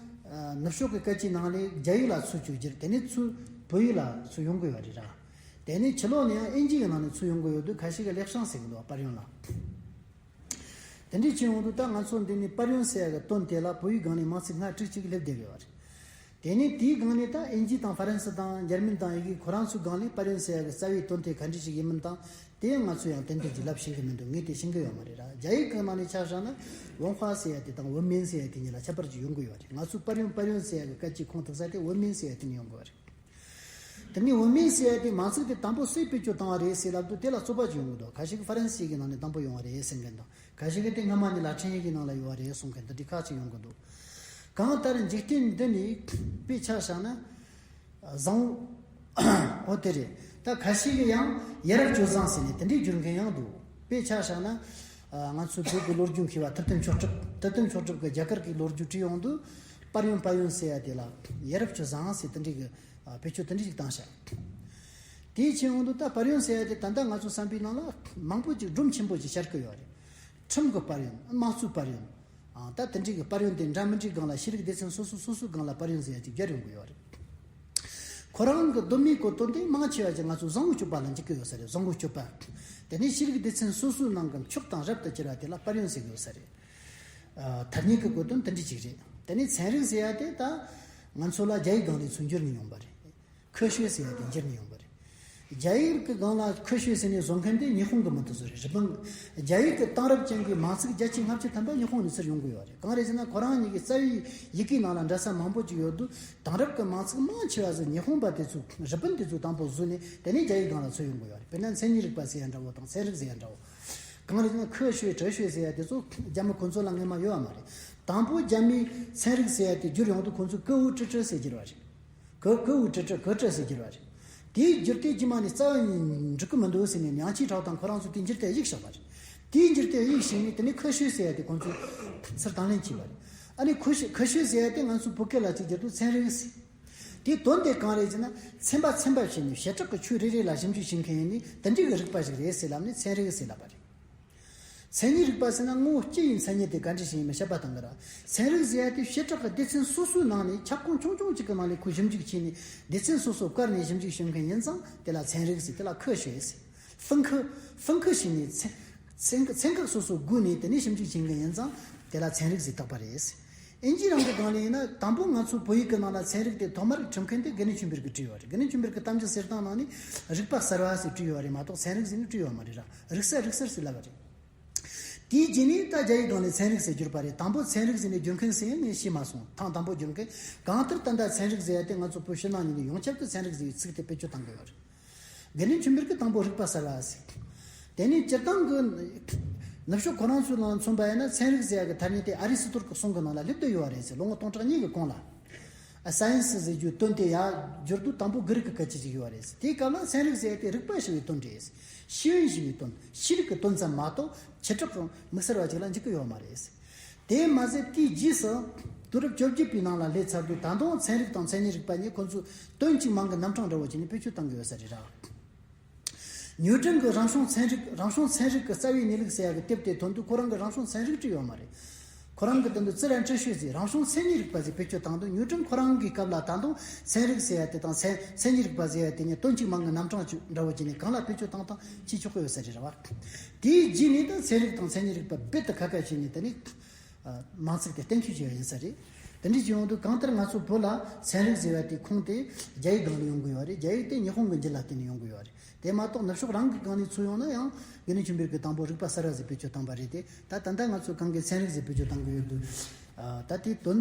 ཨ་ནུབ་ཕྱོགས་ཀྱི་སྐད་ཆའི་ནང་ལས་རྒྱ་ཡིག་ལ་ཚུར་བསྒྱུར་བསྒྱུར། དེ་ནས་ཚུར་བོད་ཡིག་ལ་ཚུར་ཡོང་གི་ཡོད་རེད་ར། དེ་ནས་ཕྱི་ལོགས་ནས་ཡང་དབྱིན་ཇི་གི་ནང་ནས་ཚུར་ཡོང་གི་ཡོད་དུས། ཁ་ཤས་ཀྱིས་ལེགས་བྱང་ཟེར་གི་འདུག་དཔལ་ཡོན་ལ། དེ་འདྲའི་ཕྱིར་ཡོང་དུས་ད་ང་ཚོ་འདི་ནས་དཔལ་ཡོན་ཟེར་ཡ་གི་དོན་དེ་ལ་བོད་ཡིག་སྒང་ནས་མིང་ཚིག་ལྔ་དྲུག་ཅིག་སླེབས་བསྡད་ཡོད་རེད། དེ་ནས་དེའི་སྒང་ནས་ད་དབྱིན་ཇི་དང་ཧྥ་རན་སི་དང་འཇར་མན་དང་ཡི་གེ་ཁོ་རང་ཚོའི་སྒང་ནས་དཔལ་ཡོན་ཟེར་ཡ་གི་རྩ་བའི་དོན་དེ་ག་འདྲ་ཞིག་ཡིན་མིན་དང་། དེ་ཡང་ང་ཚོས་ཡང་ཏན་ཏན་གྱི་ལབ་ཤེས་ཀྱི་མི་འདུག་ངས་དེ་ཤེས་ཀྱི་ཡོད་མ་རེད་ར། རྒྱ་ཡིག་གི་ནང་ནས་ཆ་བཞག་ན། 文化 ཟེར་ཡ་དེ་དང་文明 ཟེར་ཡ་དེ་གཉིས་ལ་ཁྱད་པར་ཅིག་ཡོང་གི་ཡོད་རེད། ང་ཚོའི་དཔལ་ཡོན། དཔལ་ཡོན་ཟེར་ཡ་གི་སྐད་ཆའི་ཁུངས་གཏུགས་ས་དེ་文明 ཟེར་ཡ་དེ་ནས་ཡོང་གི་ཡོད་རེད། དེ་ནས་བུད་མེད་ཟེར་ཡ་དེ་མ་ཚིག་དེ་དང་པོ་སུས་བེད་སྤྱོད་བཏང་བ་རེད་ཟེར་ལབ་དུས། དེ་ལ་རྩོད་པ་ཅིག་ཡོང་གི་འདུག་ཁ་ཤས་ཀྱིས་ཧྥ་རན་སི་ཡི་གེ་ནང་ནས་དང་པོ་ཡོང་བ་རེད་ཟེར་མཁན་དང་། ཁ་ཤས་ཀྱིས་དེ་སྔ་མ་ནས་ལ་ཊིན་ཡི་གེ་ནང་ལ་ཡོད་པ་རེད་གསུང་མཁན། དེ་འདྲའི་ཁ་ཅིག་ཡོང་གི་འདུག་གང་ལྟར་འཇིག་རྟེན་འདི་ནས་དཔེ་ཆ་བཞག་ན། བཟང་བོ། འོ་དེ་རེད། ད་ཁ་ཤས་ཀྱིས་ཡང་ཡ་རབས་སྤྱོད་བཟང་ཟེར་ནས་དེ་འདྲའི་བསྒྱུར་མཁན་ཡང་འདུག་དཔེ་ཆ་བཞག་ན། ང་ཚོའི་བོད་ཀྱི་ལོ་རྒྱུས་མཁས་པ་ཐུབ་བསྟན་མཆོག་གྲུབ། ཐུབ་བསྟན་མཆོག་གྲུབ་ཀྱིས་རྒྱ་གར་གྱི་ལོ་རྒྱུས་བྲིས་ཡོང་དུས། པར་ཡོན། པར་ཡོན་ཟེར་ཡ་དེ་ལ་ཡ་རབས་སྤྱོད་བཟང་ཟེར་དེ་འདྲའི་གི་བེད་སྤྱོད་དེ་འདྲ་ཞིག་བཏང་ཤག་དེའི་ཕྱིར་འོང་དུ་ད་པར་ཡོན་ཟེར་ཡ་དེ་ད་ལྟ་ང་ཚོ་བསམ་པའི་ནང་ལ་མང་པོ་ཅིག་སྒྲོམ་ཆེན་པོ་ཅིག་ཤར་གི་ཡོད་རེད། ཁྲིམས་ཀྱི་པར་ཡོན། དམངས་གཙོའི་པར་ཡོན། ཨང་། ད་དེ་འདྲའི་གི་པར་ཡོན་དེ་འདྲ་མི་འདྲའི་སྒང་ལ། ཤེས་རིག་སྡེ་ཚན་སོ་སོ་སོ་སོའི་སྒང་ལ་པར་ཡོན་ཟེར་ཡ་ཅིག་སྦྱར་ཡོང་གི་ཡོད་རེད། ཁོ་རང་གི་གདོད་མའི་གོ་དོན་དེ་མང་ཆེ་བ་ཅིག་ང་ཚོ་བཟང་བོའི་སྤྱོད་པ་ལ་འཇུག་གི་ཡོད་ས་རེད། བཟང་བོའི་སྤྱོད་པ། དེ་ནས་ཤེས་རིག་སྡེ་ཚན་སོ་སོའི་ནང་གི་མཆོག་དང་རབ་ཏུ་གྱུར་བ་དེ་ལ་པར་ཡོན་ཟེར་གི་ཡོད་ས་རེད། ཨ། ཐ་སྙད་ཀྱི་གོ་དོན་དེ་འདྲ་ཅིག་རེད། དེ་ནས་ཚན་རིག་ཟེར་ཡ་དེ་ད་ང་ཚོ་ལ་རྒྱ་ཡིག་སྒང་ནས་ཚུར་བསྒྱུར་ནས་ཡོང་པ་རེད། 科学 ཟེར་ཡ་དེ་བསྒྱུར་ནས་ཡོང་པ་རེད། རྒྱ་ཡིག་གི་སྒང་ལ་科学 ཟེར་ནས་བཟོ་མཁན་དེ་ཉི་ཧོང་གི་མི་དེ་ཚོ་རེད། རི་པིན་གི། རྒྱ་ཡིག་གི་དེང་རབས་ཅན་གྱི་མིང་ཚིག་བརྒྱ་ཆ་ལྔ་བཅུ་ཐམ་པ་ཉི་ཧོང་ནས་ཚུར་ཡོང་གི་ཡོད་རེད། གང་རེད་ཟེར་ན། ཁོ་རང་གཉིས་ཀྱི་རྩ་བའི་ཡི་གེའི་ནང་ལ་འདྲ་ས་མང་པོ་ཅིག་ཡོད་དུས། དེང་རབས་ཀྱི་མིང་ཚིག་མང་ཆེ་བ་ཟིག་ཉི་ཧོང་པ་དེ་ཚོས། རི་པིན་དེ་ཚོས་དང་པོ་བཟོས་ནས་དེ་ནས་རྒྱ་ཡིག་སྒང་ལ་ཚུར་ཡོང་གི་ཡོད་རེད། དཔེར་ན་མཚན་ཉིད་རིག་པ་ཟེར་ཡ་འདྲ་བོ་དང་། ཚན་རིག་ཟེར་ཡ་འདྲ་བོ། གང་རེད་ཟེར་ན། 科学、哲学 ཟེར་ཡ་དེ་ཚོ་རྒྱ་མི་ཁོ་ཚོ་ལ་སྔོན་མ་ཡོད་པ་མ་རེད། དང་པོ་རྒྱ་མིས་ཚན་རིག་ཟེར་ཡ་དེ་བསྒྱུར་ཡོང་དུས། ཁོ་ཚོས་ཀ་འུ་ཀྲི་ཀྲི་ཟེར་བསྒྱུར་བ་རེད། ཀ་ཀ་འུ་ཀྲི་ཀྲི། 可知 ཟེར་བསྒྱུར་བ་རེད། དེའི་འགྱུར་དེབ་རྗེས་མ་ནས་རྩ་བ་ནས་འགྲིག་གི་མི་འདུག་ཟེར་ནས། 梁启超 དང་ཁོ་རང་ཚོས་དེ་འགྱུར་དེབ་གཡུགས་བཞག་པ་རེད། དེའི་འགྱུར་དེབ་གཡུགས་ཤིང་ནས། དེ་ནས་科学 ཟེར་ཡ་དེ་ཁོང་ཚོས་ཚུར་དང་ལེན་བྱས་པ་རེད། ཨ་ནི་科学、 科学 ཟེར་ཡ་དེ་ང་ཚོས་བོད་སྐད་ལ་ཅིག་བསྒྱུར་དུས་ཚན་རིག་ཟེར། དེའི་དོན་དེ་གང་རེད་ཟེར་ན། ཚན་པ་ཚན་པ་བྱས་ནས་བྱེ་བྲག་གི་ཆོས་རེ་རེ་ལ་ཞིབ་འཇུག་བྱེད་མཁན་ཡིན་ནི་དེ་འདྲའི་གི་རིག་པ་ཞིག་རེད་ཟེར་ལབ་ནས་ཚན་རིག་ཟེར་ལབ་པ་རེད། མཚན་ཉིད་རིག་པ་ཟེར་ན་ངོ་བོ་སྤྱི་ཡི་མཚན་ཉིད་དེ་ག་འདྲ་ཞིག་ཡིན་མིན་དཔྱད་པ་གཏོང་གི་རེད། ཚན་རིག་ཟེར་ཡ་དེ་བྱེ་བྲག་གི་སྡེ་ཚན་སོ་སོའི་ནང་ནས། ཁྱབ་ཁོངས་ཆུང་ཆུང་གཅིག་གི་ནང་ནས་ཁོས་ཞིབ་འཇུག་བྱས་ནས། སྡེ་ཚན་སོ་སོ་བཀར་ནས་ཞིབ་འཇུག་བྱེད་མཁན་ཡིན་ཙང་དེ་ལ་ཚན་རིག་ཟེར། དེ་ལ་科学 ཟེར། 分科、分科 བྱས་ནས་ཚན་ཚན་ཚན་ཁག་སོ་སོ་བགོས་ནས་དེ་ནས་ཞིབ་འཇུག་བྱེད་མཁན་ཡིན་ཙང་དེ་ལ་ཚན་རིག་ཟེར་བཏགས་པ་རེད། ཨིན་ཇིའི་རང་གི་སྒང་ལ་ཡིན་ན། དང་པོ་ང་ཚོ་བོད་ཡིག་གི་ནང་ལ་ཚན་རིག་དེ་ཐོག་མར་འཁྲིད་མཁན་དེ་དགེ་འདུན་ཆོས་འཕེལ་གྱིས་བྲིས་ཡོད་རེད། དགེ་འདུན་ཆོས་འཕེལ་གྱི་གཏམ་རྒྱུད་གསེར་ཐང་ནང་ནས་རིག་པ་གསར་བ་ཟེར་བྲིས་ཡོད་རེད་མ་གཏོགས། ཚན་རིག་ཟེར་ནས་བྲིས་ཡོད་མ་རེད་ར། རིག་གསར། རིག་གསར་ཟེར་ལབ་པ་རེད། དེའི་རྗེས་ནས་ད་རྒྱ་ཡིག་སྒང་ལ་ཚན་རིག་ཟེར་བསྒྱུར་པ་རེད། དང་པོ་ཚན་རིག་ཟེར་ནས་བསྒྱུར་མཁན་སུ་ཡིན་ངས་ཤེས་མ་སོང་། ཐེངས་དང་པོ་བསྒྱུར་མཁན། གང་ལྟར་ད་ལྟ་ཚན་རིག་ཟེར་ཡ་དེ་ང་ཚོ་བོད་ཕྱི་ནང་གཉིས་ནས་ཡོངས་ཁྱབ་ཏུ་ཚན་རིག་ཟེར་བའི་ཚིག་དེ་བེད་སྤྱོད་བཏང་གི་ཡོད་རེད། དགེ་འདུན་ཆོས་འཕེལ་གྱིས་དང་པོ་རིག་པ་གསར་བ་ཟེར། དེ་ནས་སྤྱིར་བཏང་གི་ནུབ་ཕྱོགས་ཁོ་རང་ཚོའི་ནང་མཚོན་པ་ཡིན་ན། ཚན་རིག་ཟེར་ཡ་གི་ཐ་སྙད་དེ་ཨ་རི་སི་ཏོལ་གྱི་གསུང་གི་ནང་ལ་སླེབས་བསྡད་ཡོད་རེད་ཟེར། ལོ་ངོ་སྟོང་ཕྲག་གཉིས་ཀྱི་གོང་ལ། ཨ། science ཟེར་རྒྱུའི་དོན་དེ་ཡར་བསྒྱུར་དུས་དང་པོ་གྷི་རིག་གི་སྐད་ཆ་ཞིག་ཡོད་རེད་ཟེར། དེའི་སྐབས་ལ་ཚན་རིག་ཟེར་ཡ་དེ་རིག་པ་ཞེས་པའི་དོན་རེད་ཟེར། ཤེས་ཡོན་ཞེས་པའི་དོན། ཤེས་རིག་གི་དོན་ཙམ་མ་གཏོགས་བྱེ་བྲག་གི་དམིགས་བསལ་བ་ཅིག་ལ་འཇུག་གི་ཡོད་མ་རེད་ཟེར། དེ་མ་ཟད་དེའི་རྗེས་སུ་དུས་རབས་བཅོ་བརྒྱད་པའི་ནང་ལ་སླེབས་ཚར་དུས། ད་དུང་ཚན་རིག་དང་མཚན་ཉིད་རིག་པ་གཉིས་ཁོ་ཚོས་དོན་གཅིག་མིང་གི་རྣམ་གྲངས་འདྲ་བོ་བྱས་ནས་བེད་སྤྱོད་བཏང་གི་ཡོད་ས་རེད་ར། ནིའུ་ཏྲིན་གྱིས་རང་བྱུང་ཚན་རིག་རང་བྱུང་ཚན་རིག་གི་རྩ་བའི་གནས་ལུགས་ཟེར་ཡ་གི་དེབ་དེ་ཐོན་དུས། ཁོ་རང་གིས་རང་བྱུང་ཚན་རིག་བྲིས་ཡོད་མ་རེད། ཁོ་རང་གིས་དེ་འདི་自然哲学ཟེར། རང་བྱུང་མཚན་ཉིད་རིག་པ་ཟེར་བེད་སྤྱོད་བཏང་དུས། ནིའུ་ཏྲིན་ཁོ་རང་གི་སྐབས་ལ་ད་དུང་ཚན་རིག་ཟེར་ཡ་དེ་དང་མཚན་མཚན་ཉིད་རིག་པ་ཟེར་ཡ་དེ་གཉིས་དོན་གཅིག་མིང་གི་རྣམ་གྲངས་ཅིག་འདྲ་བོ་བྱས་ནས་གང་ལ་བེད་སྤྱོད་བཏང་བཏང་བྱེད་ཆོག་གི་ཡོད་ས་རེད་ར་བ། དེའི་རྗེས་ནས་ད་ཚན་རིག་དང་མཚན་ཉིད་རིག་པ་རྦད་དེ་ཁ་ཁ་བྱས་ནས། དེ་ནས། ཨ། མིང་ཚིག་དེ་གཏན་འཁེལ་བྱས་པ་ཡིན་ས་རེད། དེ་འདྲ་ཅིག་ཡོང་དུས་གང་ལྟར་ང་ཚོ་བོད་ལ་ཚན་རིག་ཟེར་བ་དེའི་ཁུངས་དེ་རྒྱ་ཡིག་སྒང་ལ་ཡོང་གི་ཡོད་རེད། རྒྱ་ཡིག་དེ་ཉི་ཧོང་གི་འགྱུར་ལ་བརྟེན་ནས་ཡོང་གི་ཡོད་རེད། དེ་མ་གཏོགས་ནུབ་ཕྱོགས་རང་གི་སྒང་ནས་ཚུར་ཡོང་ན་ཡང་དགེ་འདུན་ཆོས་འཕེལ་གྱིས་དང་པོ་རིག་པ་གསར་བ་ཟེར་བེད་སྤྱོད་བཏང་པ་རེད་དེ། ད་ད་ལྟ་ང་ཚོས་གང་གི་ཚན་རིག་ཟེར་བེད་སྤྱོད་བཏང་གི་ཡོད་དུས། ཨ། ད་དེའི་དོན་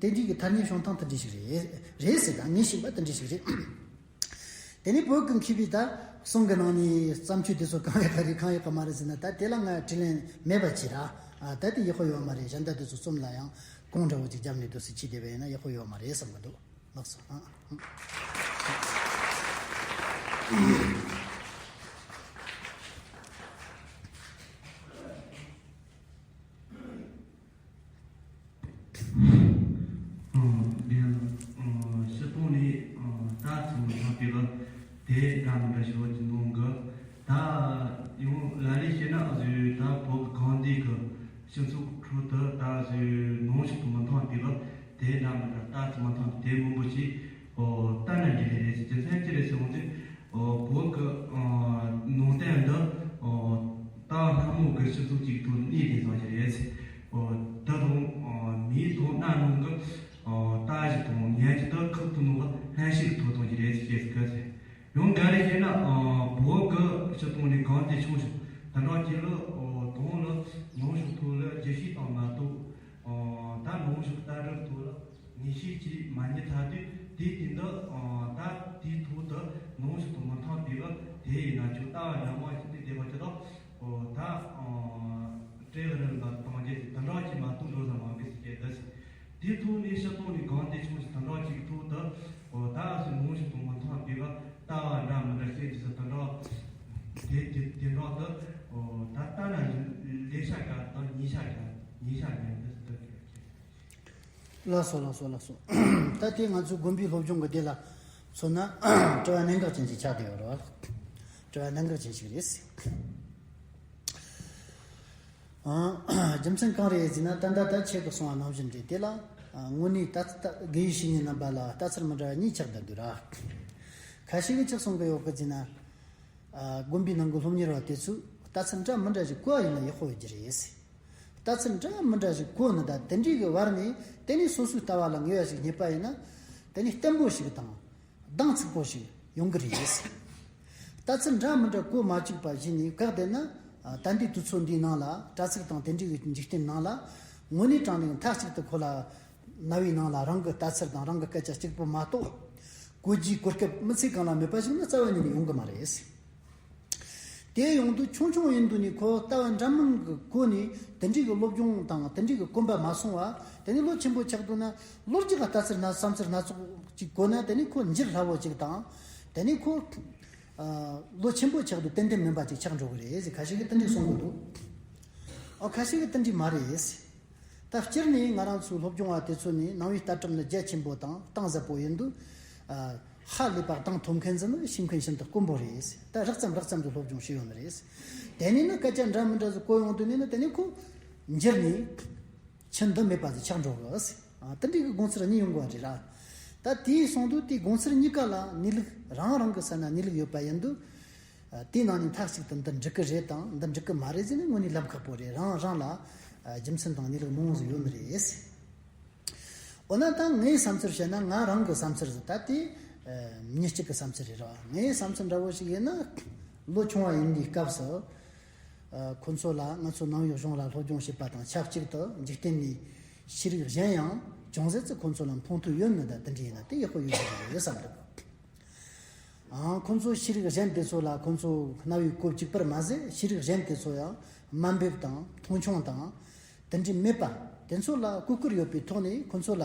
དེ་འདྲའི་གི་ཐ་སྙད་བྱུང་སྟངས་དེ་འདྲ་ཞིག་རེད། རེད་ཟེར། ད་ངས་ཤེས་པ་དེ་འདྲ་ཞིག་རེད། དེ་ནས་བོད་ཀྱི་མཁས་པའི་ད་གསུང་གི་ནང་ནས་བརྩམས་ཆོས་དེ་ཚོ་གང་ཡག་ག་རེད། གང་ཡག་ག་མ་རེད་ཟེར་ན། ད་དེ་ལ་ང་དྲིས་ལན་མེད་པ་བྱེད་ར། ཨ། ད་དེ་ཡག་པོ་ཡོད་མ་རེད། གཞན་དག་དེ་ཚོ་རྩོམ་ལ་ཡང་གོང་འདྲ་བོ་ཅིག་བརྒྱབ་ནས་འདུག་སེ་བྱས་བསྡད་པ་ཡིན་ན་ཡག་པོ་ཡོད་མ་རེད་བསམ་གི་འདུག་ལགས་སོ། ཨ། ཨ། དེ་ཡང་། ཨ། སྤྱིར་བཏང་ནས། ཨ། ད་ཚང་མ་ཚང་དེ་ལ་དེ་འདྲ་མི་འདྲ་ཞིག་ཡོད་ཀྱི་ནང་གི། ད་ཡང་ལ་ལས་བཤད་ན། ཨ། ཟོས་ད་བོད་གང་འདི་གི་སྤྱི་ཚོགས་ཁྲོད་དུ་ད་ཟོས་ནང་ཞིག་ཏུ་མི་མཐོང་དེ་ལ་དེ་འདྲ་མི་འདྲ་ད་ཚང་མ་མཐོང་དེ་མང་པོ་ཞིག་ཨོ། ད་ནི་འདི་ལས་རེད་ཟེར། རྒྱུ་མཚན་ཅི་རེད་ཟེར་འོང་དུས། ཨོ། བོད་གི། ཨ། ནང་བསྟན་འདི། ཨོ། ད་སྔ་མོ་གི་སྤྱི་ཚོགས་ཅིག་ཐོག་གནས་བསྡད་ཙང་ཞིག་རེད་ཟེར། ཨོ། ད་དུང་། ཨ། མིའི་ཐོག་གནའ་ནང་གི། ཨོ། ད་ཞིག་དང་ཉན་གྱི་ད་ཁག་ཏུ་ནང་གི་ལྷན་སྐྱེས་ཀྱི་ཐོག་དང་ཞིག་རེད་ཟེར། ཅེས་ཟེར་གི་ཟེར། ཡང་ག་རེ་བཤད་ན། ཨ། བོད་གི་སྤྱི་ཚོགས་ནས་གང་དེ་ཆུང་ཞིང་དེ་འདྲ་ཅིག་ལ། ཨོ། དང་ལ་ནང་ཞིག་ཐོག་ལ་རྒྱུ་ཤེས་དང་མ་གཏོགས། ཨོ། ད་ནང་ཞིག་ལྟ་གྲུབ་ཐོག་ལ་ངེས་ཤེས་ཀྱིས་མ་རྙེད་ཚར་དུས། དེའི་དུས་འདི་ད་དེའི་ཐོག་ཏུ་ནོ་ཞིག་དང་མི་མཐུན་པའི་གི་དེ་ཡིན་ན་ཅིག་ལྟ་བ་འདྲ་མ་ཞིག་དེ་བསྡད་པ་ཅི་ལོ། ད་བྲེལ་རིམ་ལ་གཏོང་རྒྱུ་ཞིག་དུད་འགྲོ་ཅིག་མ་གཏོགས་འགྲོ་ས་མ་འབུས་ཟེར་གྱི་འདི་ཞིག་དེའི་ཐོག་ནས་སྤྱི་གཏོང་ནས་གང་དེ་བྱུང་ཞིག་དུད་འགྲོ་ཅིག་ཐོག་ཏུ་ད་སུ་ནོ་ཞིག་དང་མི་མཐུན་པའི་གི་ལྟ་བ་འདྲ་མི་འདྲ་བཤད་རྒྱུ་ཞིག་དུད་འགྲོ་དེ་དེ་དེ་འགྲོ་དུ་ད་ལྟ་ན་ལས་བྱ་ག་དང་ཉེས་བྱ་ག་ཉེས་བྱ་ག་འདི་ཞིག་དུ་གི། ལགས་སོ་ལགས་སོ་ལགས་སོ། ད་དེ་ང་ཚོའི་དགོན་པའི་སློབ་སྦྱོང་གི་སྡེ་ལ་མཚོན་ན་དྲི་བ་གནད་འགག་ཅན་ཞིག་ཆགས་བསྡད་ཡོད་རེད་བ། དྲི་བ་གནད་འགག་ཅན་ཞིག་རེད། ཨང་། རྒྱུ་མཚན་གང་རེད་ཟེར་ན་ད་ལྟ་ད་ཁྱེད་ཀྱིས་གསུངས་པ་ནང་བཞིན་རེད། དེ་ལ་དངོས་གནས་ད་ད་དགེ་བའི་བཤེས་གཉེན་རྣམ་པ་ལ་ལྟ་ཚུལ་མི་འདྲ་བ་གཉིས་ཆགས་བསྡད་འདུག་ར། ཁ་ཤས་ཀྱིས་ཆགས་གསུང་གི་ཡོད་གི་ཟེར་ན། དགོན་པའི་ནང་གི་སློབ་གཉེར་བ་དེ་ཚོས་ལྟ་ཚུལ་འདྲ་མི་འདྲ་ཞིག་གོ་བ་ཡིན་ན་ཡག་པོ་ཡོད་རྒྱུ་རེད། ལྟ་ཚུལ་འདྲ་མི་འདྲ་ཞིག་གོ་ནི་ད་དེ་འདྲའི་གི་བར་ནས་དེ་ནས་སོ་སོའི་ལྟ་བ་ལ་ངེས་པ་ཞིག་རྙེད་པ་ཡིན་ན། དེ་ནས་བརྟན་པོ་ཞིག་དང་། གདེང་ཚུགས་པོ་ཞིག་ཡོང་གི་རེད། ལྟ་ཚུལ་འདྲ་མི་འདྲ་གོ་མ་བཅུག་པ་བྱས་ནས་བཀག་བསྡད་ན། ད་ལྟའི་དུས་ཚོད་འདིའི་ནང་ལ་དྲ་ཚིགས་དང་དེ་འདྲའི་གི་འཇིག་རྟེན་ནང་ལ་དངོས་གནས་དྲང་གནས་མཐའ་གཅིག་ཏུ་ཁོ་ལ་རྣ་བའི་ནང་ལ་རང་གི་ལྟ་ཚུལ་དང་རང་གི་སྐད་ཆ་གཅིག་པུ་མ་གཏོགས། གོ་རྒྱུའི་གོ་སྐབས་མི་ཚེ་གང་ལ་མེད་པ་ཞིག་ནི་རྩ་བ་ཉིད་ནས་ཡོང་གི་མ་རེད། དེ་ཡོང་དུས་ཆུང་ཆུང་ཡིན་དུས་ནས་ཁོ་ལྟ་བ་འདྲ་མིན་གྱི་སྒོ་ནས་དེ་འདྲའི་གི་སློབ་སྦྱོང་དང་དེ་འདྲའི་གི་གོམས་པ་མ་སོང་བ། དེ་ནས་ལོ་ཆེན་པོ་ཆགས་འདུག་ན་ལོ་རྒྱུས་ཀྱི་ལྟ་ཚུལ་སྣ་བསམ་ཚུལ་སྣ་ཚོགས་ཅིག་གོ་ན་དེ་ནས་ཁོ་འགྱུར་སླ་བོ་ཅིག་དང་། དེ་ནས་ཁོ་ལོ་ཆེན་པོ་ཆགས་དུས་ཏན་ཏན་མིན་པ་ཅིག་ཆགས་འགྲོ་གི་རེད་ཟེར། ཁ་ཤས་ཀྱིས་དེ་འདྲའི་གསུང་གི་འདུག་ཨོ་ཁ་ཤས་ཀྱིས་དེ་འདྲའི་མ་རེད་ཟེར། ད་སྤྱིར་ནས་ང་རང་ཚོའི་སློབ་སྦྱོང་བ་དེ་ཚོ་ནི་ནང་པའི་ལྟ་གྲུབ་ནི་རྒྱ་ཆེན་པོ་དང་གཏིང་ཟབ་པོ་ཡིན་དུས། ཧ་ལས་པ་གདེང་ཐོབ་མཁན་ཟིག་ནི་ཤེས་མཁན་ཤིན་ཏུ་དཀོན་པོ་རེད། ད་རགས་ཙམ་རགས་ཙམ་གྱི་སློབ་སྦྱོང་བྱས་ཡོད་ནི་རེད། དེ་ནས་ནི་སྐད་ཆ་འདྲ་མི་འདྲ་ཟིག་གོ་ཡོང་དུས་ནས་ནི་དེ་ནས་ཁོ་འགྱུར་ནས་ཆུ་འདི་མེད་པ་ཟིག་ཆགས་འགྲོ་གི། དེ་འདྲའི་གི་དགོངས་ཚུལ་གཉིས་ཡོང་གི་རེད་ར། ད་དེའི་གསུང་དུས་དེའི་དགོངས་ཚུལ་གཉིས་ཀ་ལ་གནས་ལུགས་རང་རང་གི་ས་ན་གནས་ལུགས་ཡོད་པ་ཡིན་དུས། དེའི་ནང་ནས་མཐའ་གཅིག་ཏུ་འདི་འགྲིག་གི་རེད་དང་འདི་འགྲིག་གི་མ་རེད་ཟེར་ནས་དངོས་གནས་ལབ་ཁག་པོ་རེད། རང་རང་ལ་རྒྱུ་མཚན་དང་གནས་ལུགས་མང་བོ་ཟིག་ཡོད་ནི་རེད། འོ་ན་ད་ངའི་བསམ་ཚུལ་བཤད་ན་ང་རང་གི་བསམ་ཚུལ་ཟིག་ད་དེ་མྱི་གཅིག་གི་བསམ་ཚུལ་རེད་ར། ངའི་བསམ་ཚུལ་འདྲ་བོ་ཞིག་ཡིན་ན། ལོ་ཆུང་བ་ཡིན་དུས་སྐབས་སུ། ཁོ་ཚོ་ལ་ང་ཚོ་ནང་པའི་གཞུང་ལ་སློབ་སྦྱོང་བྱེད་པ་དང་ཆབས་ཅིག་ཏུ་འཇིག་རྟེན་ནས་ཤེས་རིག་གཞན་ཡང་ཅུང་ཟད་ཙམ་ཁོ་ཚོ་ལ་ཕོག་ཐུག་ཡོད་ནི་ད་དེ་འདྲ་ཡིན་ན་དེ་ཡག་པོ་ཡོད་ཀྱི་རེད་བསམ་འདུག་ཨང་། ཁོ་ཚོ་ཤེས་རིག་གཞན་དེ་ཚོ་ལ་ཁོ་ཚོ་རྣ་བའི་གོ་གཅིག་པར་མ་ཟད་ཤེས་རིག་གཞན་དེ་ཚོ་ཡང་དམའ་འབེབས་དང་མཐོང་ཆུང་དང་དེ་འདྲའི་མེད་པ། དེ་ཚོ་ལ་གོ་བཀུར་ཡོད་པའི་ཐོག་ནས་ཁོ་ཚོ་ལ།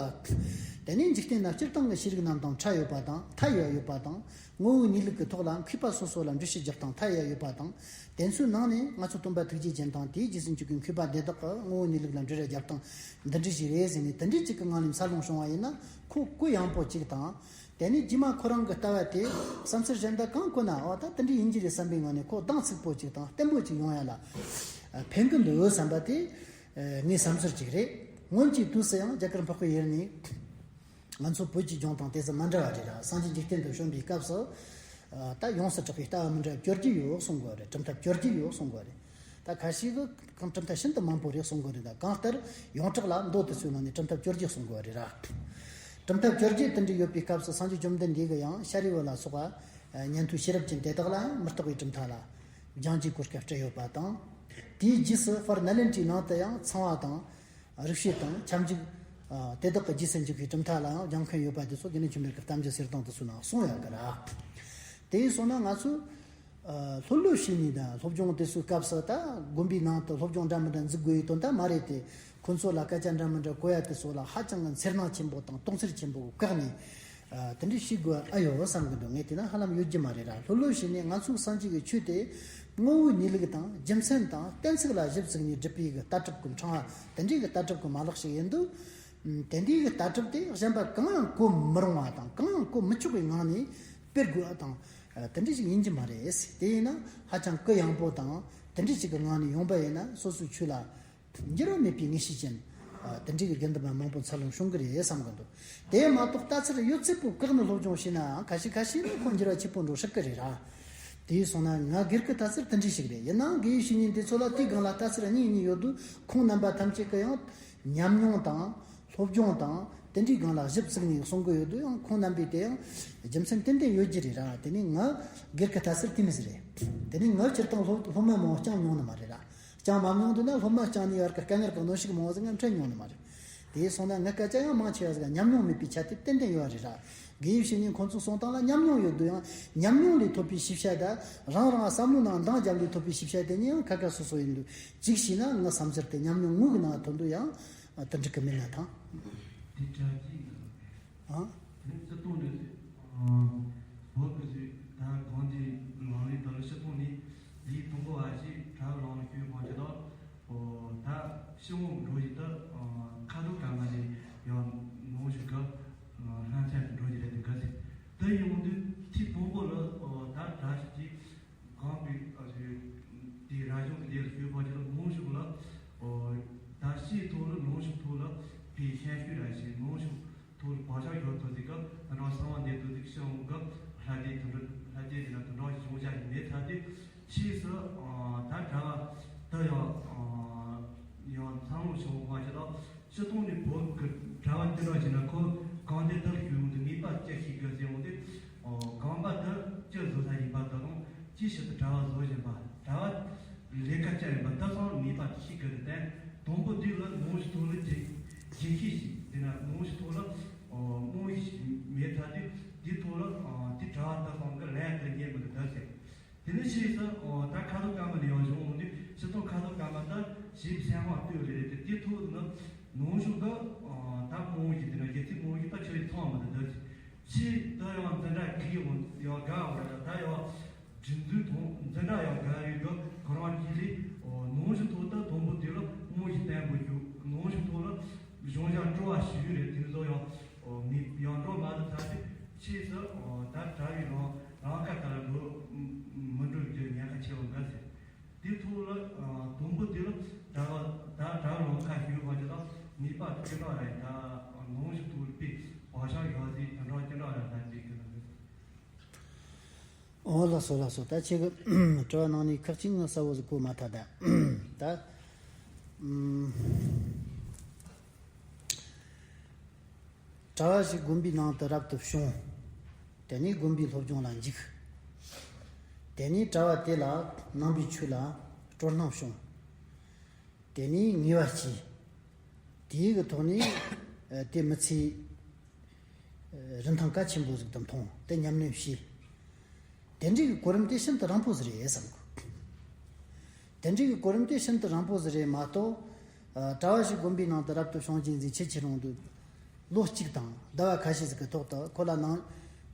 དེ་ནས་འཇིག་རྟེན་ན་སྤྱིར་བཏང་གི་ཤེས་རིག་རྣམས་དང་ཕྲ་ཡོད་པ་དང་མཐའ་ཡས་ཡོད་པ་དང་། ངོ་བོའི་གནས་ལུགས་ཀྱི་ཐོག་ལ་མཁས་པ་སོ་སོ་ལ་འགྲེལ་བཤད་རྒྱག་སྟངས་མཐའ་ཡས་ཡོད་པ་དང་། དེ་ཚོའི་ནང་ནས་ང་ཚོ་སྟོན་པ་ཐུགས་རྗེ་ཅན་དང་དེའི་རྗེས་སུ་འཇུག་པའི་མཁས་པ་དེ་དག་གི་ངོ་བོའི་གནས་ལུགས་ལ་འགྲེལ་བཤད་རྒྱག་སྟངས་འདི་འདྲ་ཞིག་རེད་ཟེར་ནས་དེ་འདྲའི་ཅིག་གི་ངང་ནས་འཚར་ལོངས་བྱུང་བ་ཡིན་ན་ཁོ་གུ་ཡངས་པོ་ཅིག་དང་། དེ་ནས་རྗེས་མ་ཁོ་རང་གི་ལྟ་བ་དེ་བསམ་ཚུལ་གཞན་དག་གང་གོ་ན་འོ་ད་དེ་འདྲ་ཡིན་གྱི་རེད་བསམ་པའི་ངང་ནས་ཁོ་གདེང་ཚུགས་པོ་ཅིག་དང་བརྟན་པོ་ཅིག་ཡོང་ཡ་ལ་ཕན་གི་འདུག་བསམ་པ་དེ་ངའི་བསམ་ཚུལ་ཅིག་རེད། སྔོན་གྱི་དུས་སུ་ཡང་རྒྱ་གར་འཕགས་པའི་ཡུལ་ནས། ང་ཚོ་བོད་ཀྱི་ལྗོངས་དང་དེ་ཚོ་མ་འདྲ་བ་རེད་ར། སངས་རྒྱས་འཇིག་རྟེན་དུ་བྱོན་པའི་སྐབས་སུ། ད་ཡོངས་སུ་གྲགས་པའི་ལྟ་བ་མི་འདྲ་བ་བཅོ་བརྒྱད་ཡོད་གསུང་གི་རེད། གྲུབ་མཐའ་བཅོ་བརྒྱད་ཡོད་གསུང་གི་རེད། ད་ཁ་ཤས་ཀྱིས་གང་གྲུབ་མཐའ་ཤིན་ཏུ་མང་པོ་རེད་གསུང་གི་རེད། ད་གང་ལྟར་ཡོངས་གྲགས་ལ་མདོ་དེ་ཚོའི་ནང་ནས་གྲུབ་མཐའ་བཅོ་བརྒྱད་གསུང་གི་རེད་ར། གྲུབ་མཐའ་བཅོ་བརྒྱད་དེ་འདྲ་ཡོད་པའི་སྐབས་སུ་སངས་རྒྱས་བཅོམ་ལྡན་འདས་ཀྱིས་ཡང་ཤཱ་རི་བ་ལ་སོགས་པ་ཉན་ཐོས་ཤེས་རབ་ཅན་དེ་དག་ལ་ཡང་མི་རྟག་པའི་གྲུབ་མཐའ་ལ་སྦྱང་རྒྱུའི་གོ་སྐབས་སྤྲད་ཡོད་པ་དང་། དེའི་རྗེས་སུ་དཔལ་ནཱ་ལེནྡྲའི་ནང་དུ་ཡང་ཚངས་པ་དང་། རིག་བྱེད་དང་ཁྱབ་འཇུག་དེ་དག་གི་རྗེས་སུ་འཇུག་པའི་གྲུབ་མཐའ་ལའང་སྦྱང་མཁན་ཡོད་པ་དེ་ཚོ་དགེ་འདུན་ཆོས་འཕེལ་གྱི་གཏམ་རྒྱུད་གསེར་ཐང་དེ་ཚོའི་ནང་གསུངས་ཡོད་ཀྱི་རེད། དེ་ཡིན་སོང་ན་ང་ཚོས་སློབ་སློབ་བྱས་ནས་དང་སློབ་སྦྱོང་དེ་ཚོའི་སྐབས་སུ་ད་དགོན་པའི་ནང་དུ་སློབ་སྦྱོང་འདྲ་མི་འདྲ་འཛུགས་དགོས་ཡོད་དོན་དག་མ་རེད་དེ། ཁོ་ཚོ་ལ་སྐད་ཆ་འདྲ་མི་འདྲ་གོ་ཡ་དེ་ཚོ་ལ་ཧ་ཅང་གི་འཚེར་སྣང་ཆེན་པོ་དང་དོགས་འཚེར་ཆེན་པོ་བཀག་ནས། དེ་འདྲ་ཞིག་དགོས་ཨ་ཡོད་བསམ་གི་འདུག་ངས་བལྟས་ན་ཧ་ལམ་ཡོད་རྒྱུ་མ་རེད་ར། ལྷོད་ལྷོད་བྱས་ནས་ང་ཚོའི་སངས་རྒྱས་ཀྱི་ཆོས་དེ་དངོས་པོའི་གནས་ལུགས་དང་རྒྱུ་མཚན་དང་གཏན་ཚིགས་ལ་གཞི་བཙུགས་ནས་བསྒྲུབས་པའི་གི་ལྟ་གྲུབ་ཀྱི་ཕྲེང་བ་དེ་འདྲའི་གི་ལྟ་གྲུབ་ཀྱི་མ་ལག་ཞིག་ཡིན་དུས། དེ་འདྲའི་གི་ལྟ་གྲུབ་དེ་གཞན་པ་གང་ཡང་གོ་མི་རུང་བ་དང་གང་ཡང་གོ་མི་ཆོག་པའི་ངང་ནས་སྤེལ་དགོས་ཨ་དང་། དེ་འདྲ་ཞིག་ཡིན་གྱི་མ་རེད། དེ་ཡིན་ན་ཧ་ཅང་གུ་ཡངས་པོ་དང་དེ་འདྲ་ཞིག་གི་ངང་ནས་ཡོང་པ་ཡིན་ན་སོ་སོའི་ཆོས་ལ། འགྱུར་བ་མེད་པའི་ངེས་ཤེས་ཅན། དེ་འདྲའི་གི་དགེ་འདུན་པ་མང་པོ་འཚར་ལོངས་བྱུང་གི་རེད་བསམ་གི་འདུག་དེ་མ་གཏོགས་ལྟ་ཚུལ་ཡོད་ཚད་པོ་བཀག་ནས་སློབ་སྦྱོང་བྱས་ནའང་ཁ་ཤས་ཁ་ཤས་ནི་ཁོ་འགྱུར་བ་ཆེ་པོ་འགྲོ་སྲིད་གི་རེད་ར། དེ་སོང་ན་ང་སྒེར་གྱི་ལྟ་ཚུལ་དེ་འདྲ་ཞིག་རེད། ཡིན་ནའང་དགེ་བའི་བཤེས་གཉེན་དེ་ཚོ་ལ་དེའི་སྒང་ལ་ལྟ་ཚུལ་གཉིས་གཉིས་ཡོད་དུས་ཁོང་རྣམ་པ་ཐམས་ཅད་ཀྱི་ཡང་ཉམས་མྱོང་དང་སློབ་སྦྱོང་དང་དེ་འདྲའི་སྒང་ལ་གཞི་བཙུགས་ནས་གསུང་གི་ཡོད་དུས་ཡང་ཁོང་རྣམ་པས་དེ་ཡང་རྒྱུ་མཚན་ཏན་ཏན་ཡོད་ཀྱི་རེད་ར། དེ་ནི་ང་སྒེར་གྱི་ལྟ་ཚུལ་དེ་མོ་ཟིག་རེད། དེ་ནི་ང་སྤྱིར་བཏང་སློབ་སློབ་མ་མང་བོ་བསྐྱངས་མྱོང་ནི་མ་རེད་ར། བསྐྱངས་མ་མྱོང་དུས་ན་སློབ་མ་བསྐྱངས་ནས་ཡར་གི་དཀའ་ངལ་གི་གནོན་ཤུགས་མང་བོ་ཟིག་ང་འཕྲད་མྱོང་ནི་མ་རེད། དེ་སོང་ན་ངའི་སྐད་ཆ་ཡང་མང་ཆེ་བ་ཟིག་ཉམས་མྱོང་མེད་པའི་ཆ་དེ་ཏན་ཏན་ཡོད་རེད་ར། དགེ་བའི་བཤེས་གཉེན་ཁོང་ཚོ་གསུང་སྟངས་ལ་ཉམས་མྱོང་ཡོད་དུས་ཡང་ཉམས་མྱོང་ལས་ཐོབ་པའི་ཤེས་བྱ་དང་རང་རང་བསམ་བློ་ནང་འདང་རྒྱབ་ལས་ཐོབ་པའི་ཤེས་བྱ་དེ་གཉིས་ཡང་ཁ་ཁ་སོ་སོ་ཡིན་དུས་གཅིག་བྱས་ན་ངའི་བསམ་འཆར་དེ་ཉམས་མྱོང་དངོས་ཀྱི་ནང་ཐོན་དུས་ཡང་དེ་འགྲིག་གི་མིན་ན་ཐང་། དེ་གྲ་སྒྲིག་ཡིན་ཨང་། དེ་ནས་སྤྱི་བཏང་ནས་བོད་ཀྱི་ཞིག་ད་གང་དེ་ལང་ལི་ད་ལ་སྤྱི་བཏང་ནས་ལས་དང་པོ་བ་ཞིག་གྲྭ་བ་ལང་ལ་ཞུགས་གང་ཅི་ད། ཨོ། ད་ཕྱི་དབང་འགྲོ་ཡི་ད། ཁ་དོག་སྐར་མ་ནས་ཡང་ནང་བཞིན་གི་ལྷན་ཚན་འགྲོ་ཡི་རེད་དེ་ག་ཟེར། དེ་ཡོང་དུས་ཐིག་དང་པོ་ལ་ཨོ་ད་གྲྭ་ཞིག་གིས་གང་གི་ཨ་ཞིག་དེ་ར་གཞུང་གི་དེ་ལ་ཞུགས་པ་ཅི་ལ་ནང་བཞིན་ལ་ཨོ་ད་ཕྱིའི་ཐོག་ལ་ནང་བཞིན་ཐོག་ལ་དེ་ཤན་ཤུལ་ར་ཞིག་ནང་བཞིན་ཐོག་ལ་བག་ཆགས་ཡོད་ཐོག་ཟིག་གི་ད་ནང་གསང་བ་འདེབས་ཐོག་ཟིག་ཤང་གི་ལྷ་དེ་དུད་འགྲོ་ལྷ་དེ་དེ་ན་དུད་འགྲོ་ཞིག་བྱུང་བྱ་ཞིག་མེད་ཐ་དེ། ཕྱིས་སུ་ད་གྲྭ་བ་ད་ཡང་ཡང་འཚར་ལོངས་བྱུང་བ་ཞིག་ལ་སྤྱི་བཏང་ནས་བོད་ཀྱི་གྲྭ་བ་དེ་འདྲ་ཞིག་ན་ཁོ་གང་དེ་ལྟར་ཞུ་ཡོང་དུས་ངེས་པར་ཅི་ཤེས་དགོས་ཟེར་ཡོང་དུས་གང་པ་དེ་ཅི་བཟོ་ས་ཡིན་པ་དང་ཅི་ཞིག་ཏུ་གྲྭ་བ་བཟོ་བཞིན་པ་གྲྭ་བ་ལས་ཀ་ཅི་ཡིན་པ་ད་སང་ངེས་པར་ཤེས་དགོས་དུས་དང་དང་པོ་དུས་ལ་ནང་བཞིན་ཐོག་ལ་རྒྱུན་ཤེས་ཤིག་དེ་ན་ནང་བཞིན་ཐོག་ལ་རྨང་གཞི་ཞིག་མེད་ཐ་དུས་དེ་ཐོག་ལ་དེ་གྲྭ་བ་ད་སང་གི་ལན་དུ་རྙེད་མི་འདུག་ད་ཟེར། དེ་ནས་ཕྱིས་སུ་ད་ཁ་དོག་སྐར་མ་ནས་ཡང་བྱུང་འོང་དུས་སྤྱི་ཚོགས་ཁ་དོག་སྐར་མ་ད་ཞིབ་སེམས་དཔའ་ལྟོས་རེད་དེ་དེ་ཐུག་ནི་ནང་བཞིན་དུ་ད་རྨང་གཞི་དེ་ན་རྒྱལ་སྲིད་རྨང་གཞི་ད་ཆོས་ཚང་མི་འདུག་ད་ཕྱིས་ད་ཡང་འཛིན་གྲྭ་གི་ཡང་ཡང་དགའ་བ་རེད་ད་ཡང་སྒྲིག་འཛུགས་དང་འཛིན་གྲྭ་ཡང་དགའ་ཡོད་དུ་ཁོ་རང་གིས་ལས་ནང་བཞིན་ཐོག་ད་དང་པོ་དེ་ལ་རྨང་གཞི་བརྟན་པོ་བཞུགས་ནང་བཞིན་ཐོག་ལ་གཞུང་ཞབས་སྤྲོ་བ་ཞུས་རེད་དེ་ཚོ་ཡང་མི་ཡང་འགྲོ་མ་ཐུབ་ཚར་དུས་ཕྱིས་སུ་ད་གྲྭ་བའི་རང་རང་ཁ་ལྟར་འགྲོ་མི་འགྲོ་རྒྱུ་ཉེན་ཁ་ཆེ་བ་འགའ་ཟེར། དེ་ཐོག་ལ་དུམ་བུ་དེ་ལ་གྲྭ་བ་ད་གྲྭ་བ་ལོ་ཁ་ཞུས་པ་ཅི་དང་ནུས་པ་ཅི་འདྲ་རེད་ད་ནང་བཞིན་དུ་པའི་བག་ཆགས་ཡོད་ཟེར་དེ་འདྲ་ཅི་འདྲ་རེད་ད་ཅིག་གི་ནང་། ཨོ་ལགས་སོ་ལགས་སོ། ད་ཁྱེད་ཀྱི་དྲི་བ་ནང་ནས་ཁག་ཅིག་ངོ་གསལ་བོ་ཟིག་གོ་མ་ཐག་ད་ད་ཨུམ། གྲྭ་བ་ཞིག་དགོན་པའི་ནང་དུ་རབ་ཏུ་བྱུང་། དེ་ནས་དགོན་པའི་སློབ་སྦྱོང་ལ་འཇུག། དེ་ནས་གྲྭ་བ་དེ་ལ་ནང་པའི་ཆོས་ལ་སྤྲོ་སྣང་བྱུང་། དེ་ནས་ངེས་པ་སྐྱེས། དེའི་གི་ཐོག་ནས་དེ་མི་ཚེའི་རིན་ཐང་གལ་ཆེན་པོ་ཟིག་ཏུ་མཐོང་དེ་ཉམས་ལེན་བྱས། དེ་འདྲའི་གི་གོ་རིམ་དེ་ཤིན་ཏུ་རིང་པོ་ཟིག་རེད་བསམ་གི། དེ་འདྲའི་གི་གོ་རིམ་དེ་ཤིན་ཏུ་རིང་པོ་ཟིག་རེད་མ་གཏོགས། གྲྭ་བ་ཞིག་དགོན་པའི་ནང་དུ་རབ་ཏུ་བྱུང་རྗེས་འཛིན་ཆེ་ཆེ་རུང་དུ། ལོ་གཅིག་དང་ཟླ་བ་ཁ་ཤས་ཟིག་གི་ཐོག་ཏུ་ཁོ་ལ་ནང་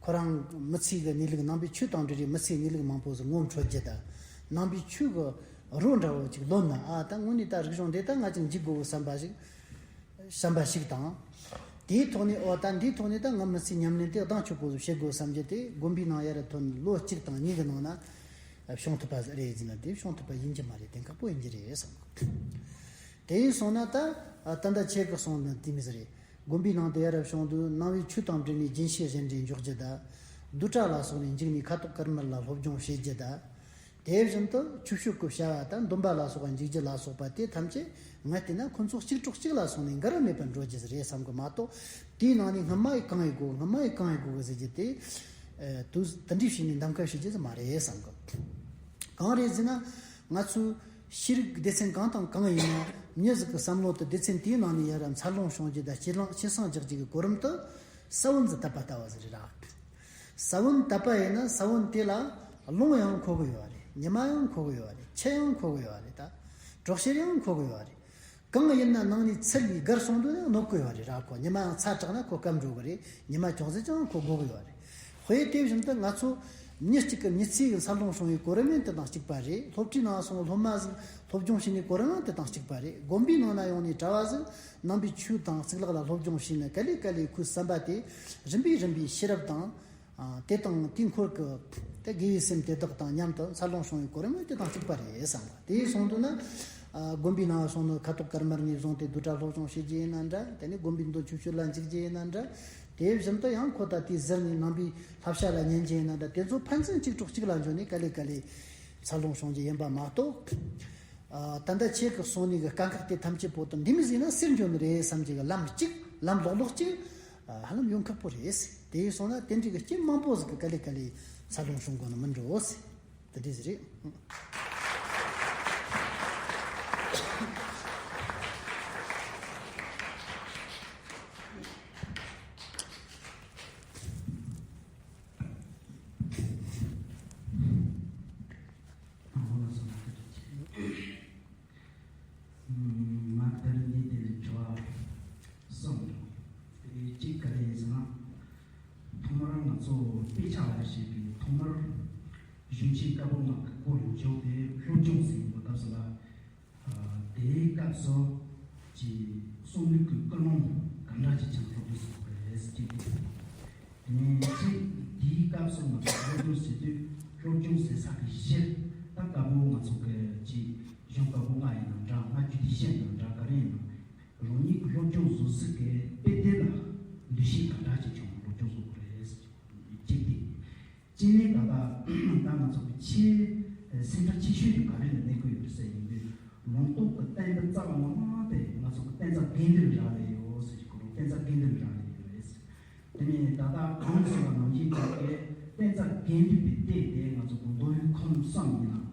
ཁོ་རང་མི་ཚེ་གི་གནས་ལུགས་ནང་པའི་ཆོས་དང་འབྲེལ་བའི་མི་ཚེའི་གནས་ལུགས་མང་པོ་ཟིག་ངོ་འཕྲོད་རྒྱུ་དང་། ནང་པའི་ཆོས་གི་རོ་འདྲ་བོ་ཅིག་ལོན་ན་ཨ་ད་དངོས་གནས་ད་རིག་གཞུང་འདི་ད་ང་ཅིག་འཇིག་དགོས་བསམ་པ་ཞིག་བསམ་པ་ཞིག་དང་། དེའི་ཐོག་ནས་ཨོ་ད་འདིའི་ཐོག་ནས་ད་ང་མི་ཚེའི་ཉམས་ལེན་དེ་གདེང་ཆོག་པོ་ཟིག་བྱེད་དགོས་བསམ་རྒྱུ་དེ་དགོན་པའི་ནང་ཡར་ཐོན་ལོ་གཅིག་དང་གཉིས་ཀྱི་ནང་ན་བྱུང་ཐུབ་པ་རེད་ཟེར་ན་དེ་བྱུང་ཐུབ་པ་ཡིན་གྱི་མ་རེད་དེ་ཁག་པོ་ཡིན་གྱི་རེད་བསམ་གི། དེ་ཡིན་སོང་ན་ད་ད་ལྟ་ཁྱེད་ཀྱི་གསུང་ནི་དེ་མི་ཟེར་རེད། དགོན་པའི་ནང་དུ་ཡར་བྱུང་དུས་ནང་པའི་ཆོས་དང་འབྲེལ་ནས་རྒྱུན་ཤེས་གཞན་འདྲའི་འཇོག་རྒྱུ་དང་། བསྡུས་གྲྭ་ལ་སོགས་ནས་འཇུག་ནས་ཁ་དོག་དཀར་དམར་ལ་སློབ་སྦྱོང་བྱེད་རྒྱུ་དང་། དེ་བཞིན་དུ་ཆོས་སྤྱོད་ཀྱི་བྱ་བ་དང་འདོན་པ་ལ་སོགས་པ་འཇུག་རྒྱུ་ལ་སོགས་པ་དེ་ཐམས་ཅད་ང་བལྟས་ན་ཁོ་ཚོ་གཅིག་གྲོགས་གཅིག་ལ་སོང་ནས་འགལ་བ་མེད་པར་འགྲོ་རྒྱུ་རེད་བསམ་གི་མ་གཏོགས། དེའི་ནང་ནས་སྔ་མ་ཡི་གང་ཡི་དགོས་སྔ་མ་ཡི་གང་ཡི་དགོས་གི་ཟེར་རྒྱུ་དེ། དུས་དེ་འདྲའི་བྱས་ནས་འདམ་ཁ་བྱེད་རྒྱུ་ཟིག་མ་རེད་བསམ་གི། གང་རེད་ཟེར་ན། ང་ཚོའི་ཤེས་རིག་སྡེ་ཚན་གང་དང་གང་ཡིན་ན་མྱི་ཟིག་གི་བསམ་བློ་དེ་སྡེ་ཚན་དེའི་ནང་ནས་ཡར་འཚར་ལོངས་བྱུང་རྒྱུ་དང་སྐྱེ་ལངས་སྐྱེད་སྲིང་རྒྱག་རྒྱུ་གི་གོ་རིམ་དུ་ས་བོན་ཟིག་བཏབ་པ་ལྟ་བུ་ཟིག་རེད་ར། ས་བོན་བཏབ་པ་ཡིན་ན་ས་བོན་དེ་ལ་རླུང་ཡང་འཁོར་གི་ཡོད་རེད། ཉི་མ་ཡང་འཁོར་གི་ཡོད་རེད། ཆུ་ཡང་འཁོར་གི་ཡོད་རེད་ད། དྲོད་གཤེར་ཡང་འཁོར་གི་ཡོད་རེད། གང་ཡིན་ན་ནང་ནས་ཚིལ་ལས་བརྒལ་སོང་དུས་ན་གནོད་གི་ཡོད་རེད་ར། ཁོ་ཉི་མ་ཡང་ཚ་དྲགས་ན་ཁོ་སྐམ་འགྲོ་གི་རེད། ཉི་མ་ཅུང་ཟད་ཀྱང་ཁོ་དགོས་གི་ཡོད་རེད། དཔེ་དེ་བཞིན་དུ་ང་ཚོ་མྱི་གཅིག་གི་མྱི་ཚེ་གི་འཚར་ལོངས་བྱུང་བའི་གོ་རིམ་ཡང་དེ་དང་གཅིག་པ་རེད། སློབ་གྲྭའི་ནང་སོང་སློབ་མ་ཟིག་སློབ་སྦྱོང་བྱས་ནས་གོ་རིམ་ཡང་དེ་དང་གཅིག་པ་རེད། དགོན་པའི་ནང་ན་ཡོང་ནས་གྲྭ་བ་ཟིག་ནང་པའི་ཆོས་དང་གཙུག་ལག་ལ་སློབ་སྦྱོང་བྱས་ནས་ག་ལེ་ག་ལེ་ཁོའི་བསམ་པ་དེ་རིམ་པས་རིམ་པས་ཤེས་རབ་དང་། དེ་དང་དེའི་འཁོར་གྱི་དེ་དགེ་བའི་སེམས་དེ་དག་དང་མཉམ་དུ་འཚར་ལོངས་བྱུང་བའི་གོ་རིམ་དེ་དང་གཅིག་པ་རེད་བསམ་པ། དེ་སོང་དུས་ན། དགོན་པའི་ནང་སོང་ནས་ཁ་དོག་དཀར་དམར་ནས་བཟུང་སྟེ་བསྡུས་གྲྭ་སློབ་སྦྱོང་བྱེད་རྒྱུ་ཡིན་ན་འདྲ། དེ་ནས་དགོན་པའི་མདུན་ཆོས་སྤྱོད་ལ་འཇུག་རྒྱུ་ཡིན་ན་འདྲ། དེ་བཞིན་དུ་ཡང་ཁོ་ད་དེའི་ཟུར་ནས་ནང་པའི་བསླབ་བྱ་ལ་ཉན་རྒྱུ་ཡིན་ན་འདྲ། དེ་ཚོ་ཕན་ཚུན་གཅིག་གྲོགས་གཅིག་ལ་འཇོག་ནས་ག་ལེ་ག་ལེ་འཚར་ལོངས་བྱུང་རྒྱུ་ཡིན་པ་མ་གཏོགས། ད་ལྟ་ཁྱེད་ཀྱི་གསུང་ནས་གི་དཀའ་ཁག་དེ་ཐམས་ཅད་པོ་དང་འདི་མི་ཟིན་ན་སེལ་འགྱོ་ནི་རེད་བསམ་གྱི་གི་ལམ་གཅིག་ལམ་ལོག་ལོག་གཅིག་ཧ་ལམ་ཡོང་ཁག་པོ་རེད། དེ་ཡིན་སོང་ན་དེ་འདྲའི་གི་རྐྱེན་མང་པོ་ཟིག་གི་ག་ལེ་ག་ལེ་འཚར་ལོངས་བྱུང་དགོས་ནི་མི་འགྲོ། དེ་འདྲ་ཟིག་རེད། དཔེ་ཆ་ལ་བཞག་པའི་ཐོག་མར་གཞུང་ཆེན་བཀའ་པོད་ལྔ་གི་སྐོར་ཡོངས་རྫོགས་དེ་སློབ་སྦྱོང་ཟེར་བའི་སྐབས་སུ་ལ། ཨ། དེའི་སྐབས་སུ་ཀྱི་རྩོམ་ལུགས་ཀྱི་ཀུན་སློང་ག་འདྲ་ཅིག་ཀྱང་སློབ་སྦྱོང་ཟེར་དགོས་རེད་ཅེས་དེ། དེ་ནས་ཅིག་དེའི་སྐབས་སུ་ང་ཚོ་སློབ་སྦྱོང་བྱེད་དུས་སློབ་སྦྱོང་བྱེད་ས་གི་གཞི་ད་བཀའ་པོད་ང་ཚོ་གི་ཅིག་གཞུང་བཀའ་པོད་ལྔ་ཡིན་ནམ་འདྲ། ལྔ་བཅུ་བདུན་ཅན་ཡིན་ནམ་འདྲ། ག་རེ་ཡིན་ནམ། རང་ཉིད་ཀྱི་སློབ་སྦྱོང་བཟོ་ས་གི་དཔེ་དེབ་ལ་འདུ་ཤེས་ག་འདྲ་ཅིག་བྱུང་སློབ་སྦྱོང་བཟོ་དགོས་རེད། གཅིག་དེ། གཅིག་ནས་ད་ལྟ་ད་ང་ཚོ་གི་ཆེས་སེམས་ཁྲལ་ཆེ་ཤོས་དེ་ག་རེ་ལ་གནས་ཀྱི་ཡོད་རེད་ཟེར་ཡིན་དུས། ལུང་རྟོགས་ཀྱི་བསྟན་པའི་རྩ་བ་ངོ་མ་དེ་ང་ཚོ་གི་བསྟན་རྩ་དགེ་འདུན་རག་ལས་ཡོད་ཟེར་གྱི་ཁོ་རང་བསྟན་རྩ་དགེ་འདུན་རག་ལས་ཡོད་རེད། དེ་ནས་ད་ལྟ་གོང་དུ་གསུངས་པ་ནང་བཞིན་གྱི་བསྟན་རྩ་དགེ་འདུན་པའི་སྡེ་དེ་ང་ཚོ་གི་མདོ་དབུས་ཁམས་གསུམ་ཡིན་ན།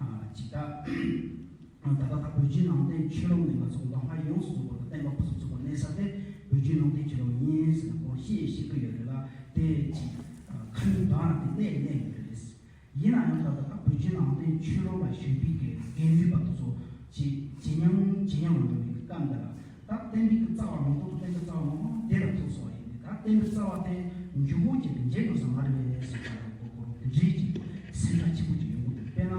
ཨ། ཅིག་ད། ད་ལྟ་ད་བོད་བརྒྱུད་ནང་བསྟན་ཆོས་ལུགས་ནི་ང་ཚོ་མདོ་སྔགས་ཡོངས་སུ་རྫོགས་པ་དང་བསྟན་པ་ཕུན་སུམ་ཚོགས་པ་གནས་ས་དེ་བོད་བརྒྱུད་ནང་བསྟན་ཆོས་ལུགས་ཡིན་ཟེར་ནས་ཁོང་བཤད་བཤད་ཀྱི་ཡོད་རེད་ལ། དེ་ཅིག་ཁ་ཉིན་དང་དེ་གནས་གནས་ཡོད་རེད། ཡིན་ན་ཡང་ད་ལྟ་ད་བོད་བརྒྱུད་ནང་བསྟན་ཆོས་ལུགས་ལ་ཞུགས་པའི་གི་དགེ་འདུན་པ་དེ་ཚོ་ཅིག་ཇེ་ཉུང་ཇེ་ཉུང་ལ་འགྲོ་བའི་གི་སྐབས་འདི་ལ། ད་བསྟན་པའི་གི་རྩ་བ་ངོ་ཐོག་ཏུ་བསྟན་པའི་རྩ་བ་ངོ་མ་དེ་ལ་ཐུག་སོང་བ་ཡིན་ཏེ། ད་བསྟན་པའི་རྩ་བ་དེ་འཇུག་སྒོ་གཅིག་ཏུ་འབྱེད་དགོས་ས་མ་རེད་པས་ཟེར་བ་ལ་གོ་གོ་རོགས་དེ་འདྲའི་ཅིག་སེམས་ཁྲལ་ཆེན་པོ་ཅིག་ཡོང་གི་འདུག་དཔེར་ན་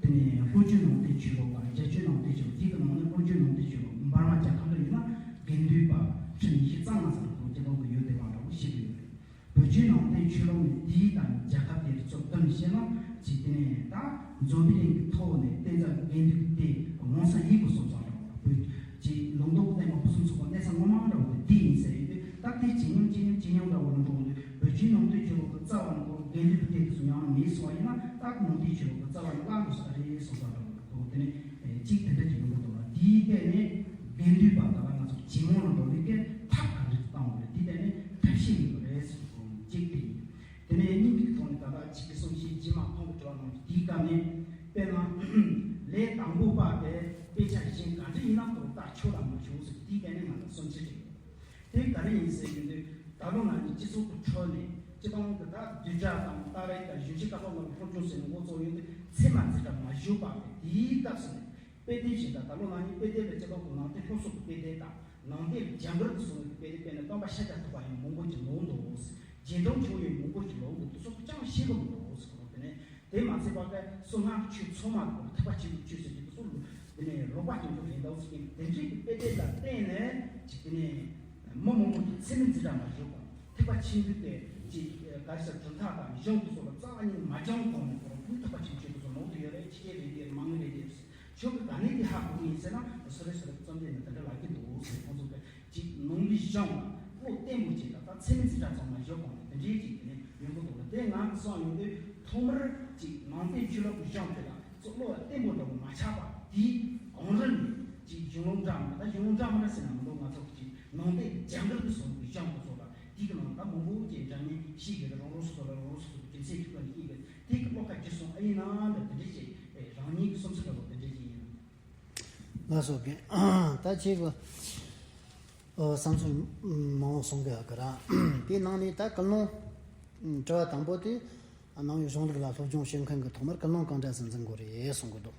དེ་ནས་ལྷོ་བརྒྱུད་ནང་བསྟན་ཆོས་ལུགས་དང་རྒྱ་བརྒྱུད་ནང་བསྟན་ཆོས་ལུགས། དེའི་གི་ནང་ནས་ལྷོ་བརྒྱུད་ནང་བསྟན་ཆོས་ལུགས་འབར་མ་རྒྱལ་ཁབ་ལ་ཡིན་ན་དགེ་འདུན་པ་ཁྲི་ཉི་ཤུ་རྩ་ལྔ་ཙམ་ལ་གོ་སྤྱི་བཏང་གི་ཡོད་བསྡད་པ་འདྲ་བོ་ཤེས་ཀྱི་ཡོད་རེད། བོད་བརྒྱུད་ནང་བསྟན་ཆོས་ལུགས་ནི་དེའི་དང་རྒྱལ་ཁབ་དེར་ཚུར་བསྡོམས་བྱས་ན་ཅིག་དེ་ནས་ད་འཛམ་བུ་གླིང་གི་ཐོག་ནས་བསྟན་རྩ་དགེ་འདུན་དེ་མང་ས་ཡིན་དགོས་སོང་ཙང་། བོད་ཀྱི་ལུང་རྟོགས་བསྟན་པ་ཕུན་སུམ་ཚོགས་པ་གནས་ས་ངོ་མ་འདྲ་བོ་དེ་དེ་ཡིན་ཟེར་ཡོད་དུས། ད་དེ་ཇེ་ཉུང་ཇེ་ཉུང་ཇེ་ཉུང་འདྲ་བོ་ལ་འགྲོ་འདུག་བོད་བརྒྱུད་ནང་བསྟན་ཆོས་ལུགས་ཀྱི་རྩ་བ་ནས་དགེ་འདུན་པའི་སྡེ་དེ་ཚོ་ཡང་མེད་སོང་བ་ཡིན་ན། ད་ནང་བསྟན་ཆོས་ལུགས་ཀྱི་རྩ་བ་ནས་བརླག་འགྲོ་ས་རེད་སོང་ཙང་འདྲ་བོ་དེ་ནས་གཅིག་དེ་འདྲ་ཅིག་ཡོང་གི་འདུག་ལ། དེའི་སྟེང་ནས་དགེ་འདུན་པ་དག་ལ་ང་ཚོ་ཇེ་མང་ལ་འགྲོ་བའི་སྐད་ཐབས་ག་འདྲ་ཅིག་བཏང་དགོས་རེད། དེའི་སྟེང་ནས་ཐབས་ཤེས་ཡིན་དགོས་རེད་ཟེར་གོ་གཅིག་དེ་ཡིན། དེ་ནས་སྙིང་གི་ཐོག་ནས་ད་ལྟ་ཅིག་གི་གསུང་བཤད་རྗེས་མ་ཁོང་གི་དྲི་བ་གནང་རྒྱུ་དེའི་སྐབས་ནས། དཔེར་ན་ལས་དང་པོ་པ་དེ་དཔེ་ཆ་གཞན་ག་འདྲ་ཡིན་ན་ཐོག་ལྟ་ཆོག་དང་མ་ཆོག་ཟེར་དེའི་སྐབས་ནས་ང་ལ་གསུང་ཆེན་རེད། དེ་ག་རེ་ཡིན་ཟེར་ཡོང་དུས། ད་ལོ་ན་ནིང་སྤྱི་ཚོགས་ཀྱི་ཁྲོད་ནས་སྤྱི་བཏང་གི་ད་བསྡུས་གྲྭ་དང་ཏཱ་རེ་དང་གཞོན་སྐྱེས་ཀ་ཐོག་ལ་སློབ་སྦྱོང་ཟེར་ནས་འགོ་བཙུགས་ཡོང་དུས། ཚད་མ་འཛིན་གྲྭ་མ་ཞུགས་པ་དེ་དེའི་སྐབས་སུ་ནས། དཔེ་དེབ་ཞིག་དང་། ད་ལོ་ན་ནིང་དཔེ་དེབ་ལ་སྤྱི་བཏང་དུ་ནང་བསྟན་སློབ་གསོ་གི་དཔེ་དེབ་དང་། ནང་བསྟན་རྒྱ་གར་དུ་སོང་བའི་དཔེ་དེབ། དཔེར་ན་སྟོན་པ་ཤཱཀྱ་ཐུབ་པ་ཡང་མང་པོ་ཅིག་ལོག་འདུག་རྗེས་འབྲང་ཆུང་ཡང་མང་པོ་ཅིག་ལོག་འདུག་དེ་ཚོ་ཅང་ཤེས་ཀྱི་མི་འདུག་ཟེར་གོ་དེ་ནས། དེ་མ་ཚད་པ་ག་གསུང་སྔགས་ཆོས་ཚང་མ་དང་ཐེག་པ་ཆེན་པོའི་ཆོས་ཟེར་གྱི་དེ་ཚོ་དེ་ནས་ལོག་པ་སྟོན་རྒྱུ་རེད་འདུག་ཟེར་གྱི། དེ་འདྲའི་གི་དཔེ་དེབ་ལ་བརྟེན་ནས་ཅིག་དེ་ནས་མི་མང་པོ་ཅིག་ཚད་མའི་འཛིན་གྲྭ་མ་ཞུགས་གོང་ཐེག་པ་ཆེན་པོའི་དེ་ཅིག་ག་རེ་ཟེར། གྲུབ་མཐའ་དང་གཞུང་དེ་ཚོ་ལ་རྩ་བ་ཉིད་མ་སྦྱངས་གོང་ནས་ཁོ་རང་ཐེག་པ་ཆེན་པོའི་ཆོས་དེ་ཚོ་ནོར་དུ་ཡོད་རེད། ཕྱི་རྒྱལ་རེད་དེ་མང་རེད་དེ། ཁྱོད་ཀྱིས་ག་ནས་དེ་ཧ་གོ་གི་ཡིན་ཟེར་ན། སོ་རེ་སོ་རེ་རྩོམ་དེ་ནི་དེ་འདྲ་ལབ་ཀྱི་འདུག་ཟེར། ཁོང་ཚོ་གི་ཅིག་ནང་པའི་གཞུང་ལ་བློ་བརྟན་པོ་ཅིག་དང་། ད་ཚད་མའི་འཛིན་གྲྭ་ཚང་མ་ཞུགས་གོང་ནས་དེ་འདྲའི་ཅིག་དེ་ནས་ཡོང་གི་འདུག་ལ། དེ་ང་གསུངས་ཡོང་དུས་ཐོག་མར་ཅིག་ནང་བསྟན་ཆོས་ལུགས་ཀྱི་གཞུང་དེ་ལ་ཚོ་བློ་བརྟན་པོ་འདྲ་བོ་མ་ཆགས་པ་དེའི་གོང་རིམ་ནས་ཅིག་གཞུང་ལུགས་འདྲ་མི་འདྲ། ད་གཞུང་ལུགས་འདྲ་མི་འདྲ་ཟེར་ན་མི་འདུག་ང་ཚོ་གི་ཅིག་ནང་བསྟན་རྒྱ་གར་གྱི་སོང་གི་གཞུང་དེ་ཚོ་ལ། དེའི་གི་ནང་ད་མང་པོ་ཅིག་འདྲ་མིན་ཤེས་ཀྱི་རེད། རང་རང་སོ་སོ་ལ་རང་རང་སོ་སོ་གི་རྒྱུ་མཚན་ཁྱོད་ཀྱིས་ཤེས་ཀྱི། དེ་གི་བློ་ཁ་བསྒྱུར་སོང་ཨ་ཡིན་ན་འདྲ། དེ་འདྲ་ཞིག་རང་ཉིད་ཀྱི་སེམས་ཚོར་འདྲ་བོ་དེ་འདྲ་ཞིག་ཡིན། ལགས་སོ། ད་ཁྱེད་ཀྱིས་བསམ་ཚུལ་མང་བོ་གསུང་གི་ཡོད་གི་ར། དེའི་ནང་ནས་ད་ཀུན་སློང་དྲི་བ་དང་པོ་དེ། ནང་པའི་གཞུང་ལུགས་ལ་སློབ་སྦྱོང་བྱེད་མཁན་གྱི་ཐོག་མར་ཀུན་སློང་གང་འདྲ་ཞིག་འཛིན་དགོས་རེད་གསུང་གི་འདུག་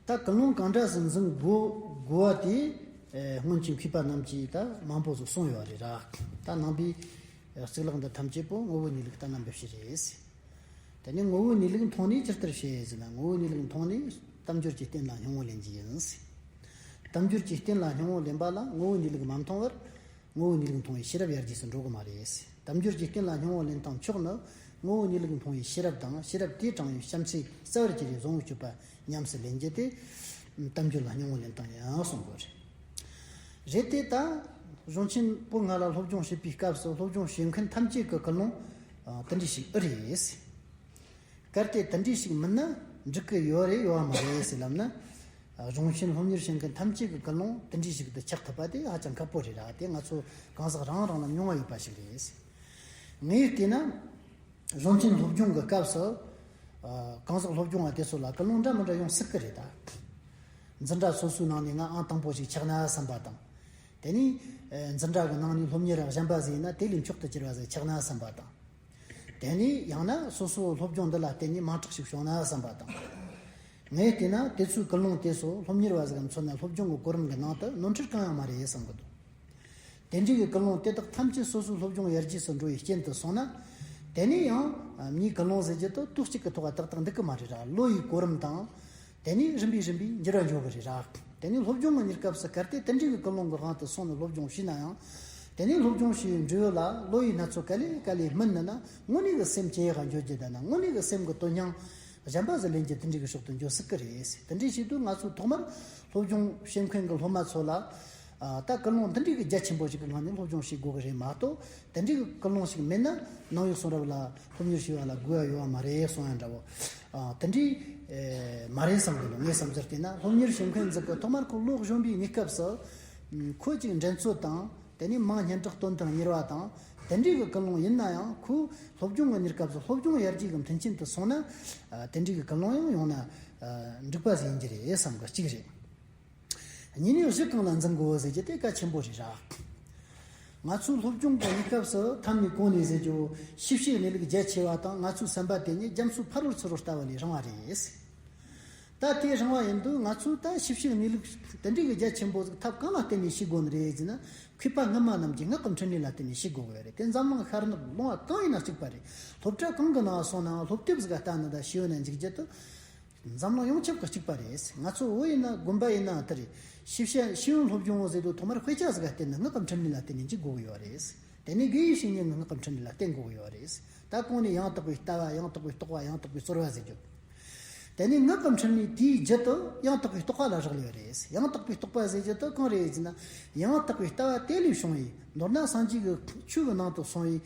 ད་ཀུན་སློང་གང་འདྲ་ཞིག་འཛིན་དགོས་དགོས་པ་དེ། སྔོན་གྱི་མཁས་པ་རྣམས་ཀྱིས་ད་མང་པོ་ཞིག་གསུངས་ཡོད་རེད་ར། ད་ནང་པའི་གཙུག་ལག་འདི་ཐམས་ཅད་པོ་ངོ་བོ་ཉིད་ལུགས་ལྟར་ན་འབེབས་ཤེས་རེད། དེ་ནས་ངོ་བོ་ཉིད་ལུགས་མཐོང་ནས་ཇི་ལྟར་ཤེས་ཟེར་ན། ངོ་བོ་ཉིད་ལུགས་མཐོང་ནས་དལ་འབྱོར་གྱི་རྟེན་ལ་སྙིང་པོ་ལེན་རྒྱུ་ཡིན་ཟེར། དལ་འབྱོར་གྱི་རྟེན་ལ་སྙིང་པོ་ལེན་པ་ལ་ངོ་བོ་ཉིད་ལུགས་མ་མཐོང་བར་ངོ་བོ་ཉིད་ལུགས་མཐོང་བའི་ཤེས་རབ་ཡར་རྒྱས་སུ་འགྲོ་གི་མ་རེད་ཟེར། དལ་འབྱོར་གྱི་རྟེན་ལ་སྙིང་པོ་ལེན་སྟངས་མཆོག་ནི། ངོ་བོ་ཉིད་ལུགས་མཐོང་བའི་ཤེས་རབ་དང་། ཤེས་རབ་དེས་དྲངས་པའི་བྱམས་བརྩེའི་རྩ་བར་གྱུར་པའི་བཟང་པོའི་སྤྱོད་པ་ཉམས་སུ་ལེན་རྒྱུ་དེ། དལ་འབྱོར་ལ་སྙིང་པོ་ལེན་སྟངས་ཡིན་གསུང་དགོས་རེད། རེད་དེ། ད་གཞུང་ཆེན་པོད་ལྔ་ལ་སློབ་སྦྱོང་བྱེད་པའི་སྐབས་སུ་སློབ་སྦྱོང་བྱེད་མཁན་ཐམས་ཅད་ཀྱི་ཀུན་སློང་དེ་འདྲ་ཞིག་ཨེ་རེད། གལ་ཏེ་དེ་འདྲ་ཞིག་མིན་ན་འགྲིག་གི་ཡོད་རེད་ཡོད་མ་རེད་ཟེར་ལབ་ན། གཞུང་ཆེན་སློབ་གཉེར་བྱེད་མཁན་ཐམས་ཅད་ཀྱི་ཀུན་སློང་དེ་འདྲ་ཞིག་ཏུ་ཆགས་ཐུབ་པ་དེ་ཧ་ཅང་ཁག་པོ་རེད་ར། དེ་ང་ཚོ་གང་ཟག་རང་རང་ལ་མྱོང་བ་ཡོད་པ་ཞིག་རེད། ངས་བལྟས་ན། གཞུང་ཆེན་སློབ་སྦྱོང་གི་སྐབས་སུ། ཨ། གང་ཟག་སློབ་སྦྱོང་བ་དེ་ཚོ་ལ་ཀུན་སློང་འདྲ་མི་འདྲ་ཡོང་སྲིད་ཀྱི་རེད་ད། འཛིན་གྲྭ་སོ་སོའི་ནང་ནས་ང་ཨང་དང་པོ་ཞིག་ཆགས་ན་བསམ་པ་དང་། དེ་ནས། ཨ། འཛིན་གྲྭ་གི་ནང་ནས་སློབ་གཉེར་གཞན་པ་ཟིག་ཡིན་ན་དེ་ལས་མཆོག་ཏུ་གྱུར་པ་ཟིག་ཆགས་ན་བསམ་པ་དང་། དེ་ནས་ཡང་ན་སོ་སོའི་སློབ་སྦྱོང་འདི་ལ་བརྟེན་ནས་མིང་གྲགས་ཤིག་བྱུང་ན་བསམ་པ་དང་། ངས་བལྟས་ན་དེ་ཚོའི་ཀུན་སློང་དེ་ཚོ་སློབ་གཉེར་བ་ཟིག་ག་མཚོན་ན་སློབ་སྦྱོང་གི་གོ་རིམ་གྱི་ནང་དུ་ནོར་འཁྲུལ་གང་ཡང་མ་རེད་བསམ་གྱི་འདུག་དེ་འདྲའི་གི་ཀུན་སློང་དེ་དག་ཐམས་ཅད་སོ་སོའི་སློབ་སྦྱོང་ཡར་རྒྱས་སུ་འགྲོ་བའི་རྐྱེན་དུ་སོང་ན། དེ་ནས་ཡང་མིའི་ཀུན་སློང་ཟེར་རྒྱུ་དེ་དུས་གཅིག་གི་ཐོག་ཏག་ཏག་འདུག་གི་མ་རེད་ར། བློ་ཡི་གོ་རིམ་དང་། དེ་ནས་རིམ་པས་རིམ་པས་འགྱུར་བ་འགྲོ་གི་རེད་ར། དེ་ནས་སློབ་སྦྱོང་གི་གནས་སྐབས་སུ་གལ་ཏེ་དེ་འདྲའི་གི་ཀུན་སློང་གི་དབང་དུ་སོང་ནས་སློབ་སྦྱོང་བྱས་ན་ཡང་། དེ་ནས་སློབ་སྦྱོང་བྱས་པའི་འབྲས་བུ་ལ་བློ་ཡི་སྣ་ཚོགས་ག་ལེ་ག་ལེ་སྨིན་ནུས་ན། དངོས་གནས་གི་སེམས་ཇེ་ཡག་ག་འགྱུར་རྒྱུ་དང་ན། དངོས་གནས་གི་སེམས་ཀྱི་དོན་སྙིང་གཞན་པ་ཟིག་ལེན་རྒྱུ་དེ་འདྲའི་གི་ཕྱོགས་སུ་འགྱུར་སྲིད་གི་རེད། དེ་འདྲའི་བྱེད་དུས་ང་ཚོས་ཐོག་མར་སློབ་སྦྱོང་བྱེད་མཁན་གྱི་སློབ་མ་ཚོ་ལ། ཨ། ད་ཀུན་སློང་འདི་འདྲའི་གི་རྒྱ་ཆེན་པོ་ཞིག་གི་ངང་ནས་སློབ་སྦྱོང་བྱེད་དགོས་གི་རེད་མ་གཏོགས། དེ་འདྲའི་གི་ཀུན་སློང་ཞིག་མེད་ན་ནང་ཡོད་གསུང་རབ་ལ་སློབ་གཉེར་བྱེད་པ་ལ་དགོས་པ་ཡོད་པ་མ་རེད་གསུང་ཡ་འདྲ་བོ། ཨ། དེ་འདྲའི་ཨེ་མ་རེད་བསམ་གི་འདུག་ངའི་བསམ་ཚུལ་བལྟས་ན། སློབ་གཉེར་བྱེད་མཁན་ཟིག་གི་ཐོག་མར་ཁོ་བློ་གཞོན་པའི་གནས་སྐབས་སུ། ཁོ་ཅིག་འགྲན་རྩོད་དང་། དེ་ནས་མིང་སྙན་གྲགས་སྟོན་སྟངས་གཉེར་བ་དང་། དེ་འདྲའི་གི་ཀུན་སློང་ཡིན་ན་ཡང་། ཁོ་སློབ་སྦྱོང་གི་གནས་སྐབས་སུ་སློབ་སྦྱོང་ཡར་རྒྱས་ཀྱི་མཐུན་རྐྱེན་དུ་སོང་ན། ཨ། དེ་འདྲའི་གི་ཀུན་སློང་ཡང་ཡོང་ན། ཨ། འགྲིག་པ་ཟིག་ཡིན་གྱི་རེད་བསམ་གི། གཅིག་རེད། གཉིས་ནས་གཞི་གང་ལ་འཛིན་དགོས་ཟེར་རྒྱུ་དེ་གལ་ཆེན་པོ་རེད་ར། ང་ཚོའི་སློབ་སྦྱོང་གི་གནས་སྐབས་སུ་ཐ་མའི་གོང་ནས་ཟེར་རྒྱུ། ཤེས་བྱའི་གནས་ལུགས་རྒྱ་ཆེ་བ་དང་། ང་ཚོའི་བསམ་པ་དེ་ནི་རྒྱ་མཚོའི་ཕ་རོལ་ཚུར་རོལ་ལྟ་བུ་ལས་རིང་བ་རེད། ད་དེ་རིང་བ་ཡིན་དུས། ང་ཚོས་ད་ཤེས་བྱའི་གནས་ལུགས་དེ་འདྲའི་གི་རྒྱ་ཆེན་པོ་ཟིག་ཐབས་གང་ལ་བརྟེན་ནས་ཤེས་དགོས་ནི་རེད་ཟེར་ན། མཁས་པ་སྔ་མ་རྣམས་ཀྱི་ངག་གི་འཕྲིན་ལས་ལ་བརྟེན་ནས་ཤེས་དགོས་གི་རེད། དེ་འཛམ་གླིང་ཤར་ནུབ་ལུང་བ་གང་ཡིན་ན་གཅིག་པ་རེད། སློབ་གྲྭ་གང་གི་ནང་སོང་ནའང་སློབ་དེབ་ཟིག་ག་ལྟ་ནི་དང་ཤེས་ཡོན་ན་འཇུག་རྒྱུ་དེ་འཛམ་གླིང་ཡོངས་ཁྱབ་ཀྱི་གཅིག་པ་རེད། ང་ཚོ་བོད་ཡིན་ན་དགོན་པ་ཡིན་ན་དེ་རེད། ཤེས་བྱ་ཤེས་ཡོན་སློབ་སྦྱོང་ཟེར་དུས་ཐོག་མར་དཔེ་ཆ་ཟིག་ག་བལྟས་ནས་ངག་གི་འཕྲིན་ལས་ལ་བརྟེན་ནས་འཇུག་དགོས་ཀྱི་ཡོད་རེད། དེ་ནས་དགེ་བའི་བཤེས་གཉེན་གྱི་ངག་གི་འཕྲིན་ལས་ལ་བརྟེན་དགོས་ཀྱི་ཡོད་རེད། ད་གོང་ནས་ཡང་དག་པའི་ལྟ་བ། ཡང་དག་པའི་རྟོག་པ། ཡང་དག་པའི་ཚོར་བ་ཟེར་རྒྱུ། དེ་ནས་ངག་གི་འཕྲིན་ལས་དེའི་རྒྱུད་དུ་ཡང་དག་པའི་རྟོག་པ་ལ་རག་ལས་པ་རེད། ཡང་དག་པའི་རྟོག་པ་ཟེར་རྒྱུ་དེ་གང་རེད་ཟེར་ན། ཡང་དག་པའི་ལྟ་བ་དེ་ལས་བྱུང་བའི། མདོར་ན་སངས་རྒྱས་ཀྱི་ཆོས་ཀྱི་ནང་དུ་གསུངས་པའི།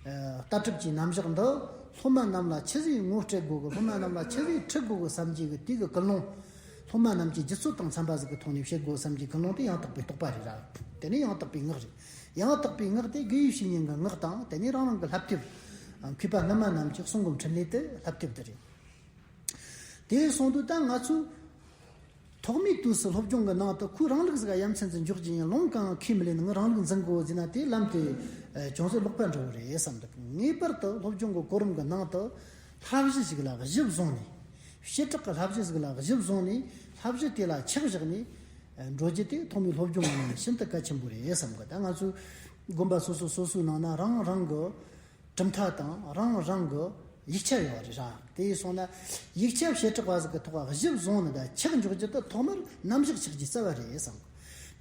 ཨ། ལྟ་གྲུབ་ཀྱི་རྣམ་གཞག་འདི་སློབ་མ་རྣམས་ལ་ཆི་ཟིག་ངོ་སྤྲད་དགོས་གི། སློབ་མ་རྣམས་ལ་ཆི་ཟིག་ཁྲིད་དགོས་གི་བསམ་གྱི་གི། དེ་གི་ཀུན་སློང་། སློབ་མ་རྣམས་ཀྱི་རྒྱུད་ཚོད་དང་འཚམ་པ་ཟིག་གི་ཐོག་ནས་བྱེད་དགོས་བསམ་གྱི་ཀུན་སློང་དེ་ཡང་དག་པའི་རྟོག་པ་རེད་ར། དེ་ནས་ཡང་དག་པའི་ངག་རེད། ཡང་དག་པའི་ངག་དེ་དགེ་བའི་བཤེས་གཉེན་གྱི་ངག་དང་། དེ་ནས་རང་རང་གི་བསླབ་དེབ། མཁས་པ་སྔ་མ་རྣམས་ཀྱི་གསུང་གི་འཕྲིན་ལས་དེ་བསླབ་དེབ་དེ་རེད། དེ་སོང་དུས་ད་ང་ཚོས་ཐོག་མའི་དུས་སུ་སློབ་སྦྱོང་གི་ནང་དུ་ཁོས་རང་ལུགས་ཟིག་ཡ་མཚན་ཟིག་འཇོག་རྒྱུ་ཡིན། ལུང་གང་ཁས་མི་ལེན། ངས་རང་ལུགས་འཛིན་དགོས་ཟེར་ན། དེ་ལམ་དེ་ཅུང་ཟད་ལོག་པ་འདྲ་བོ་རེད་བསམ་འདུག་ངེས་པར་དུ་སློབ་སྦྱོང་གི་གོ་རིམ་གྱི་ནང་དུ་བསླབ་གཞི་ཞིག་ལ་གཞི་བཟུང་ནས། བྱེ་བྲག་གི་བསླབ་གཞི་ཞིག་ལ་གཞི་བཟུང་ནས། བསླབ་གཞི་དེ་ལ་ཆགས་བཞག་ནས་འགྲོ་རྒྱུ་དེ་ཐོག་མའི་སློབ་སྦྱོང་གི་ནང་ནས་ཤིན་ཏུ་གལ་ཆེན་པོ་རེད་བསམ་གི། ད་ང་ཚོའི་དགོན་པ་སོ་སོ་སོ་སོའི་ནང་ན་རང་རང་གི་གྲུབ་མཐའ་དང་རང་རང་གི་ཡིག་ཆ་ཡོད་རེད་ར། དེ་ཡིན་སོང་ན་ཡིག་ཆ་བྱེ་བྲག་པ་ཟིག་གི་ཐོག་གཞི་བཟུང་ནས་ད་ཆགས་འཇོག་རྒྱུ་དེ་ཐོག་མར་རྣམ་གཞག་ཆགས་རྒྱུའི་རྩ་བ་རེད་བསམ་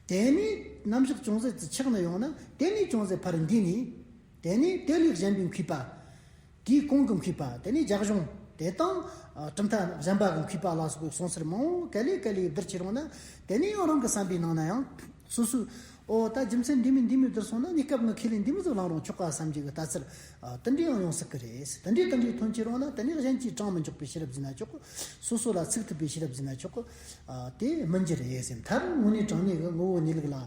གི། དེ་ནས་རྣམ་གཞག་ཅུང་ཟད་ཅིག་ཆགས་ནས་ཡོང་ན། དེ་ནས་ཅུང་ཟད་ཕར་འདས་ནས། དེ་ནས་དེ་ལས་གཞན་པའི་མཁས་པ། དེའི་གོང་གི་མཁས་པ། དེ་ནས་རྒྱ་གཞུང་དེ་དང་། ཨ། གྲུབ་མཐའ་གཞན་པ་གི་མཁས་པ་ལ་སོགས་པའི་གསུང་སྲོལ་མང་བོ་ག་ལེ་ག་ལེ་བསྡུར་བྱས་རུང་ན། དེ་ནས་ཡང་རང་གི་བསམ་པའི་ནང་ན་ཡང་སོ་སོས། ཨོ། ད་རྒྱུ་མཚན་འདི་མོ་འདི་མོ་བསྡུར་སོང་ན། གནས་སྐབས་ངས་ཁས་ལེན་འདི་མོ་ཟིག་བླངས་རུང་ཆོག་ག་བསམ་གྱི་གི་ལྟ་ཚུལ། ཨ། དེ་འདྲ་ཡང་ཡོང་སྲིད་གི་རེད། དེ་འདྲའི་དེ་འདྲའི་ཐོན་བྱས་རུང་ན། དེ་ནས་གཞན་གྱིས་དྲང་མི་འཇོག་པའི་ཤེས་རབ་ཟེར་ན་ཆོག་གི། སོ་སོ་ལ་ཚིག་ཐུབ་པའི་ཤེས་རབ་ཟེར་ན་ཆོག་གི། ཨ། དེ་སྨིན་རྒྱུ་རེད་ཟེར། མཐར་དངོས་གནས་དྲང་གནས་ཀྱི་ངོ་བོ་གནས་ལུགས་ལ་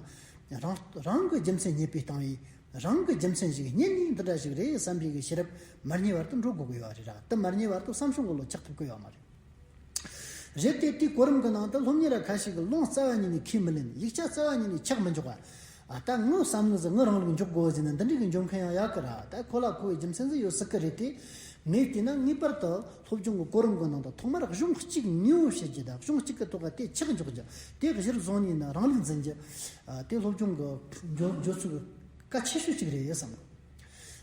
རང་རང་གི་རྒྱུ་མཚན་རྙེད་པའི་སྟེང་བའི། རང་གི་རྒྱུ་མཚན་ཞིག་རྙེད་ནས་འདི་འདྲ་ཞིག་རེད་བསམ་པའི་གི་ཤེས་རབ་མ་རྙེད་བར་དུ་འགྲོ་དགོས་ཀྱི་ཡོད་རེད་ར། དེ་མ་རྙེད་བར་དུ་བསམ་བྱུང་གི་བློ་ཆགས་ཐུབ་ཀྱི་ཡོད་མ་རེད། རེད་དེ། དེའི་གོ་རིམ་གྱི་ནང་དུ་སློབ་གཉེར་བ་ཁ་ཤས་ཀྱིས་ལུང་རྩ་བ་ཉིད་ནས་ཁས་མི་ལེན། ཡིག་ཆ་རྩ་བ་ཉིད་ནས་ཆགས་མི་འཇོག་པ། ཨ། ད་ངའི་བསམ་ངོ་ཟིག་ངས་རང་ལུགས་འཇོག་དགོས་ཟེར་ནས་འདི་འདྲའི་གི་འཇོག་མཁན་ཡང་ཡོད་གི་ར། ད་ཁོ་ལ་ཁོ་བའི་རྒྱུ་མཚན་ཟིག་ཡོད་སྲིད་གི་རེད་དེ། ངས་བལྟས་ན་ངེས་པར་དུ་སློབ་སྦྱོང་གི་གོ་རིམ་གྱི་ནང་དུ་ཐོག་མར་གཞུང་གཅིག་ངོས་བོ་བྱེད་རྒྱུ་དང་། གཞུང་གཅིག་གི་ཐོག་ག་དེ་ཆགས་འཇོག་རྒྱུ། དེ་གཞིར་བཟུང་ནས་ནི་རང་ལུགས་འཛིན་རྒྱུ། ཨ། དེ་སློབ་སྦྱོང་གི་འགྱོ་འགྱོ་ཚུལ་གལ་ཆེ་ཤོས་གཅིག་རེད་བསམ།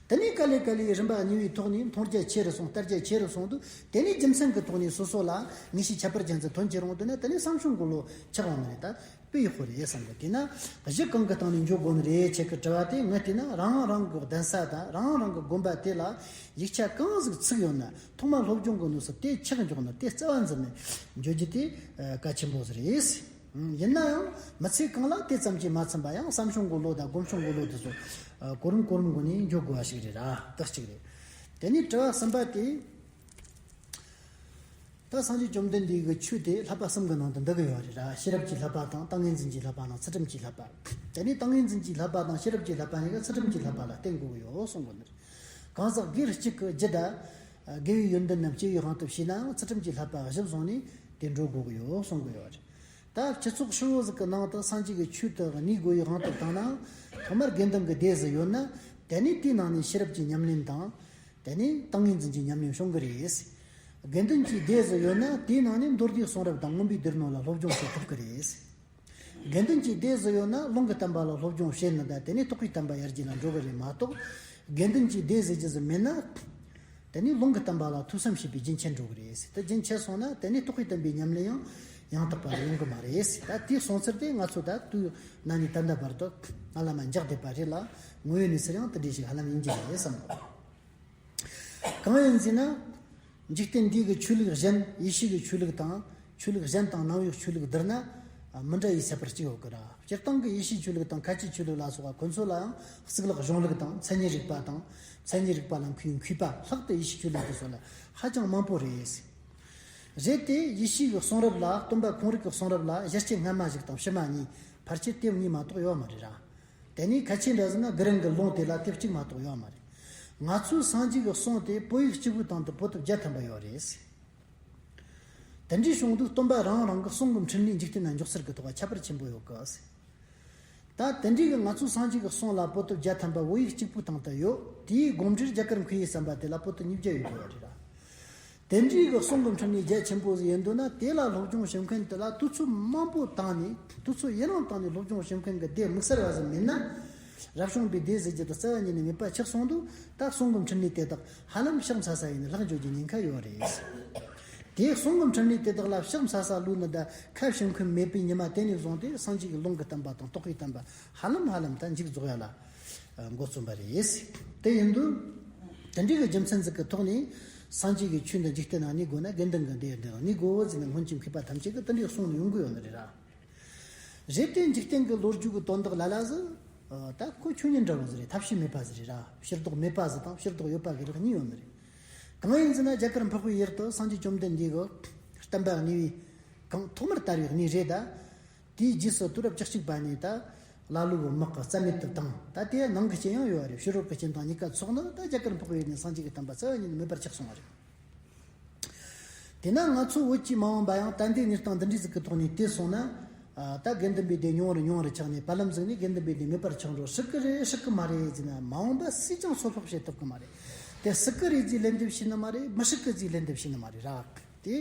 དེ་ནས་ག་ལེ་ག་ལེ་རིམ་པ་གཉིས་པའི་ཐོག་ནས་མཐོང་རྒྱ་ཆེ་རུ་སོང་། ལྟ་རྒྱ་ཆེ་རུ་སོང་དུས། དེ་ནས་རྒྱུ་མཚན་གྱི་ཐོག་ནས་སོ་སོ་ལ་ངེས་ཤེས་ཁྱད་པར་ཅན་ཟིག་ཐོན་གྱི་རུང་དུས་ན། དེ་ནས་བསམ་བྱུང་གི་བློ་ཆགས་འོང་ནི་རེད། ད་དཔེ་ཡག་པོ་རེད་བསམ་གི། དེས་ན་གཞི་གང་གི་སྟེང་ནས་འཇོག་དགོས་ནི་རེད་ཅེས་ཀྱི་དྲི་བ་དེ། ངས་བལྟས་ན་རང་རང་གི་གདན་ས་དང་རང་རང་གི་དགོན་པ་དེ་ལ་ཡིག་ཆ་གང་ཟིག་ཚུགས་ཡོད་ན། ཐོག་མར་སློབ་སྦྱོང་གི་ནུས་སུ་དེ་ཆགས་འཇོག་ནས། དེ་རྩ་བ་འཛིན་ནས་འཇོག་རྒྱུ་དེ་གལ་ཆེན་པོ་ཟིག་རེད། ཡིན་ན་ཡང་མི་ཚེ་གང་ལ་དེ་ཙམ་གྱིས་མ་ཚིམ་པ་ཡང་། བསམ་བྱུང་གི་བློ་དང་སྒོམ་བྱུང་གི་བློ་དེ་ཚོ་གོ་རིམ་གོ་རིམ་སྒོ་ནས་འཇོག་དགོས་པ་ཞིག་རེད་ར། དེ་གཅིག་རེད། དེ་ནས་དྲི་བ་གསུམ་པ་དེ། ད་སངས་རྒྱས་བཅོམ་ལྡན་འདས་ཀྱི་ཆོས་དེ་བསླབ་པ་གསུམ་གྱི་ནང་དུ་འདུ་གི་ཡོད་རེད་ར། ཤེས་རབ་ཀྱི་བསླབ་པ་དང་། ཏིང་ངེ་འཛིན་གྱི་བསླབ་པ་དང་། ཚུལ་ཁྲིམས་ཀྱི་བསླབ་པ། དེ་ནས་ཏིང་ངེ་འཛིན་གྱི་བསླབ་པ་དང་ཤེས་རབ་ཀྱི་བསླབ་པ་གཉིས་ཀ་ཚུལ་ཁྲིམས་ཀྱི་བསླབ་པ་ལ་བརྟེན་དགོས་ཀྱི་ཡོད་གསུང་གི་ནི་རེད། གང་ཟག་སྒེར་གཅིག་གིས་རྒྱུ་དང་དགེ་བའི་ཡོན་ཏན་རྣམས་སྐྱེ་བོའི་དབང་དུ་བྱས་ནའང་། ཚུལ་ཁྲིམས་ཀྱི་བསླབ་པ་གཞིར་བཟུང་ནས་དེ་འགྲོ་དགོས་ཀྱི་ཡོད་གསུང་གི་ཡོད་རེད། ད་སྤྱི་ཚོགས་ཧྲིལ་བོ་ཟིག་གི་ནང་དུ་སངས་རྒྱས་ཀྱི་ཆོས་དེ་གནས་དགོས་པའི་དབང་དུ་བཏང་ན། ཐོག་མར་དགེ་འདུན་གྱི་སྡེ་ཟིག་ཡོད་ན། དེ་ནས་དེའི་ནང་ནས་ཤེས་རབ་ཀྱི་ཉམས་ལེན་དང་། དེ་ནས་ཏིང་ངེ་འཛིན་གྱི་ཉམས་ལེན་བྱུང་གི་རེད། དགེ་འདུན་གྱི་སྡེ་ཟིག་ཡོད་ན། དེའི་ནང་ནས་མདོ་སྡེའི་གསུང་རབ་དང་མངོན་པའི་སྡེ་སྣོད་ལ་སློབ་སྦྱོང་བྱེད་ཐུབ་ཀྱི་རེད། དགེ་འདུན་གྱི་སྡེ་ཟིག་ཡོད་ན་ལུང་གི་བསྟན་པ་ལ་སློབ་སྦྱོང་བྱེད་ནི་དང་དེ་ནས་རྟོགས་པའི་བསྟན་པ་ཡར་རྒྱས་ལ་འགྲོ་གི་རེད་མ་གཏོགས། དགེ་འདུན་གྱི་སྡེ་ཟེར་རྒྱུ་ཟིག་མེད་ན། དེ་ནས་ལུང་གི་བསྟན་པ་ལ་ཐོས་བསམ་བྱེད་པའི་རྒྱུན་ཆད་འགྲོ་གི་རེད་ཟེར། དེ་རྒྱུན་ཆད་སོང་ན་དེ་ནས་རྟོགས་པའི་བསྟན་པའི་ཉམས་ལེན་ཡང་ཡང་དག་པ་ཡོང་གི་མ་རེད་ཟེར། ད་དེའི་གསུང་ཚུལ་དེ་ང་ཚོ་ད་དུས་ན་ནས་ད་ལྟ་བར་དུ་ང་བླ་མ་འཇག་བསྡད་པ་རེད་ལ། དངོས་ཡོད་གནས་ཚུལ་ཡང་དེ་འདྲ་ཞིག་ཧ་ལམ་ཡིན་གྱི་རེད་བསམ་གི། གང་ཡིན་ཟེར་ན། འཇིག་རྟེན་འདི་གི་ཆོས་ལུགས་གཞན། ཡེ་ཤུ་གི་ཆོས་ལུགས་དང་། ཆོས་ལུགས་གཞན་དང་ནང་པའི་ཆོས་ལུགས་བསྡུར་ན། མི་འདྲ་བའི་ཁྱད་པར་གཅིག་ཡོད་གི་ར། སྤྱིར་བཏང་གི་ཡེ་ཤུའི་ཆོས་ལུགས་དང་ཁ་ཆེའི་ཆོས་ལུགས་ལ་སོགས་པ་ཁོ་ཚོ་ལའང་གཙུག་ལག་གཞུང་ལུགས་དང་མཚན་ཉིད་རིག་པ་དང་། མཚན་ཉིད་རིག་པ་ལ་མཁས་པའི་མཁས་པ་ལྷག་ཏུ་ཡེ་ཤུའི་ཆོས་ལུགས་དེ་ཚོ་ལ་ཧ་ཅང་མང་པོ་རེད། རེད་དེ་ཡེ་ཤུ་གི་གསུང་རབ་ལ། སྟོན་པ་ཁོང་རང་གི་གསུང་རབ་ལ་གཞི་རྐྱེན་སྔ་མ་ཞིག་དང་ཕྱི་མ་གཉིས། ཕལ་ཆེར་དེ་གཉིས་མ་གཏོགས་ཡོད་མ་རེད་ར། དེ་ནས་ཁ་ཆེ་འདྲ་ཟེར་ན་དགེ་རིང་གི་ལུང་དེ་ལ་དེབ་གཅིག་མ་གཏོགས་ཡོད་མ་རེད། ང་ཚོའི་སངས་རྒྱས་ཀྱི་གསུང་དེ་བོད་ཡིག་གཅིག་པུའི་སྟེང་དུ་པོ་ཏི་བརྒྱ་ཐམ་པ་ཡོད་རེད། དེ་འདྲའི་བྱུང་དུས་སྟོན་པ་རང་རང་གི་གསུང་གི་འཕྲིན་ལས་འཇིག་རྟེན་ན་འཇོག་ཚུལ་གྱི་ཐོག་ཁྱད་པར་ཆེན་པོ་ཡོད་གི། ད་དེ་འདྲའི་གི་ང་ཚོའི་སངས་རྒྱས་ཀྱི་གསུང་ལ་པོ་ཏི་བརྒྱ་ཐམ་པ་བོད་ཡིག་གཅིག་པུའི་སྟེང་དུ་ཡོད། དེའི་དགོངས་འགྲེལ་རྒྱ་གར་མཁས་པའི་བསམ་པ་དེ་ལ་པོ་ཏི་ཉིས་བརྒྱ་ཡོད་དགོས་པ་རེད་ར། དེ་འདྲའི་གི་གསུང་གི་འཕྲིན་ལས་རྒྱ་ཆེན་པོ་ཟིག་ཡིན་འདུག་ན། དེ་ལ་སློབ་སྦྱོང་བྱེད་མཁན་དེ་ལ་དུས་ཚོད་མང་པོ་བཏང་ནས། དུས་ཚོད་ཡུན་རིང་བཏང་ནས་སློབ་སྦྱོང་བྱེད་མཁན་གྱི་སྡེ་དམིགས་བསལ་བ་ཟིག་མེད་ན། རབ་བྱུང་པའི་སྡེ་ཟེར་རྒྱུ་དེ་རྩ་བ་ཉིད་ནས་མེད་པ་ཆགས་སོང་དུས། ད་གསུང་གི་འཕྲིན་ལས་དེ་དག་ཧ་ལམ་ཕྱག་འཚལ་ས་ཡིན་ནས་ལྷག་འགྱོ་རྒྱུའི་ཉེན་ཁ་ཡོད་རེད། དེ་གསུང་གི་འཕྲིན་ལས་དེ་དག་ལ་ཕྱག་འཚལ་ས་ལུས་ནི་ད་ཁ་ཕྱེ་མཁན་མེད་པའི་ཉི་མ་དེ་ནས་བཟུང་སྟེ་སངས་རྒྱས་ཀྱི་ལུང་གི་བསྟན་པ་དང་རྟོགས་པའི་བསྟན་པ་ཧ་ལམ་ཧ་ལམ་ད་མཇུག་རྫོགས་ཡ་ལ་འགོ་རྩོམ་པ་རེད། དེ་ཡིན་དུས། དེ་འདྲའི་གི་རྒྱུ་མཚན་ཟིག་གི་ཐོག་ནས་སངས་རྒྱས་ཀྱི་ཆོས་འདི་འཇིག་རྟེན་ན་གནས་དགོས་ན་དགེ་འདུན་གྱི་སྡེ་འདི་ནང་གནས་དགོས་ཟེར་ནས་སྔོན་གྱི་མཁས་པ་ཐམས་ཅད་ཀྱིས་དེ་འདྲའི་གསུངས་ནས་ཡོང་གི་ཡོད་ནི་རེད་ར། རེད་དེ་འཇིག་རྟེན་གྱི་ལོ་རྒྱུས་ཀྱི་དོན་དག་ལ་ལ་ཟིག་ད་ཁོ་ཆོས་ཉིད་འདྲ་བོ་ཟིག་རེད། ཐབས་ཤེས་མེད་པ་ཟིག་རེད་ར། ཕྱིར་ལྡོག་མེད་པ་ཟིག་དང་ཕྱིར་ལྡོག་ཡོད་པ་གི་རིགས་གཉིས་ཡོད་ནི་རེད། གང་ཡིན་ཟེར་ན་རྒྱ་གར་འཕགས་པའི་ཡུལ་དུ་སངས་རྒྱས་བཅོམ་ལྡན་འདས་ཀྱི་བསྟན་པ་གནས་པའི་གང་ཐོག་མར་དར་བའི་གནས་རེད་ད། དེའི་རྗེས་སུ་དུས་རབས་བཅུ་གཅིག་པ་ནས་ད་ཀླ་ཀློ་གི་དམག་གིས་རྩ་མེད་དུ་བཏང་། ད་དེ་ནང་གི་རྐྱེན་ཡང་ཡོད་རེད། ཕྱི་རོལ་གྱི་རྐྱེན་དང་གཉིས་ཀ་ཚོགས་ནས་ད་རྒྱ་གར་འཕགས་པའི་ཡུལ་ནས་སངས་རྒྱས་ཀྱི་བསྟན་པ་རྩ་བ་ཉིད་ནས་མེད་པར་ཆགས་སོང་བ་རེད། དེས་ན་ང་ཚོ་བོད་ཀྱི་མ་འོངས་པ་ཡང་ད་ལྟའི་གནས་སྟངས་འདི་འདྲའི་ཟིག་གི་ཐོག་ནས་བལྟས་སོང་ན། ཨ། ད་དགེ་འདུན་པའི་སྡེ་ཉུང་རུ་ཉུང་རུ་ཆགས་ནས་བར་ལམ་ཟིག་ནས་དགེ་འདུན་པའི་སྡེ་མེད་པར་ཆགས་འགྲོ་སྲིད་ཀྱི་རེད་སྲིད་ཀྱི་མ་རེད་ཟེར་ན། མ་འོངས་པ་སུས་ཀྱང་ཚོད་དཔག་བྱེད་ཐུབ་ཀྱི་མ་རེད། དེ་སྲིད་ཀྱི་རེད་ཅེས་ལན་འདེབས་བྱས་ནི་མ་རེད། མི་སྲིད་ཀྱི་ཅེས་ལན་འདེབས་བྱས་ནི་མ་རེད་ར། དེ་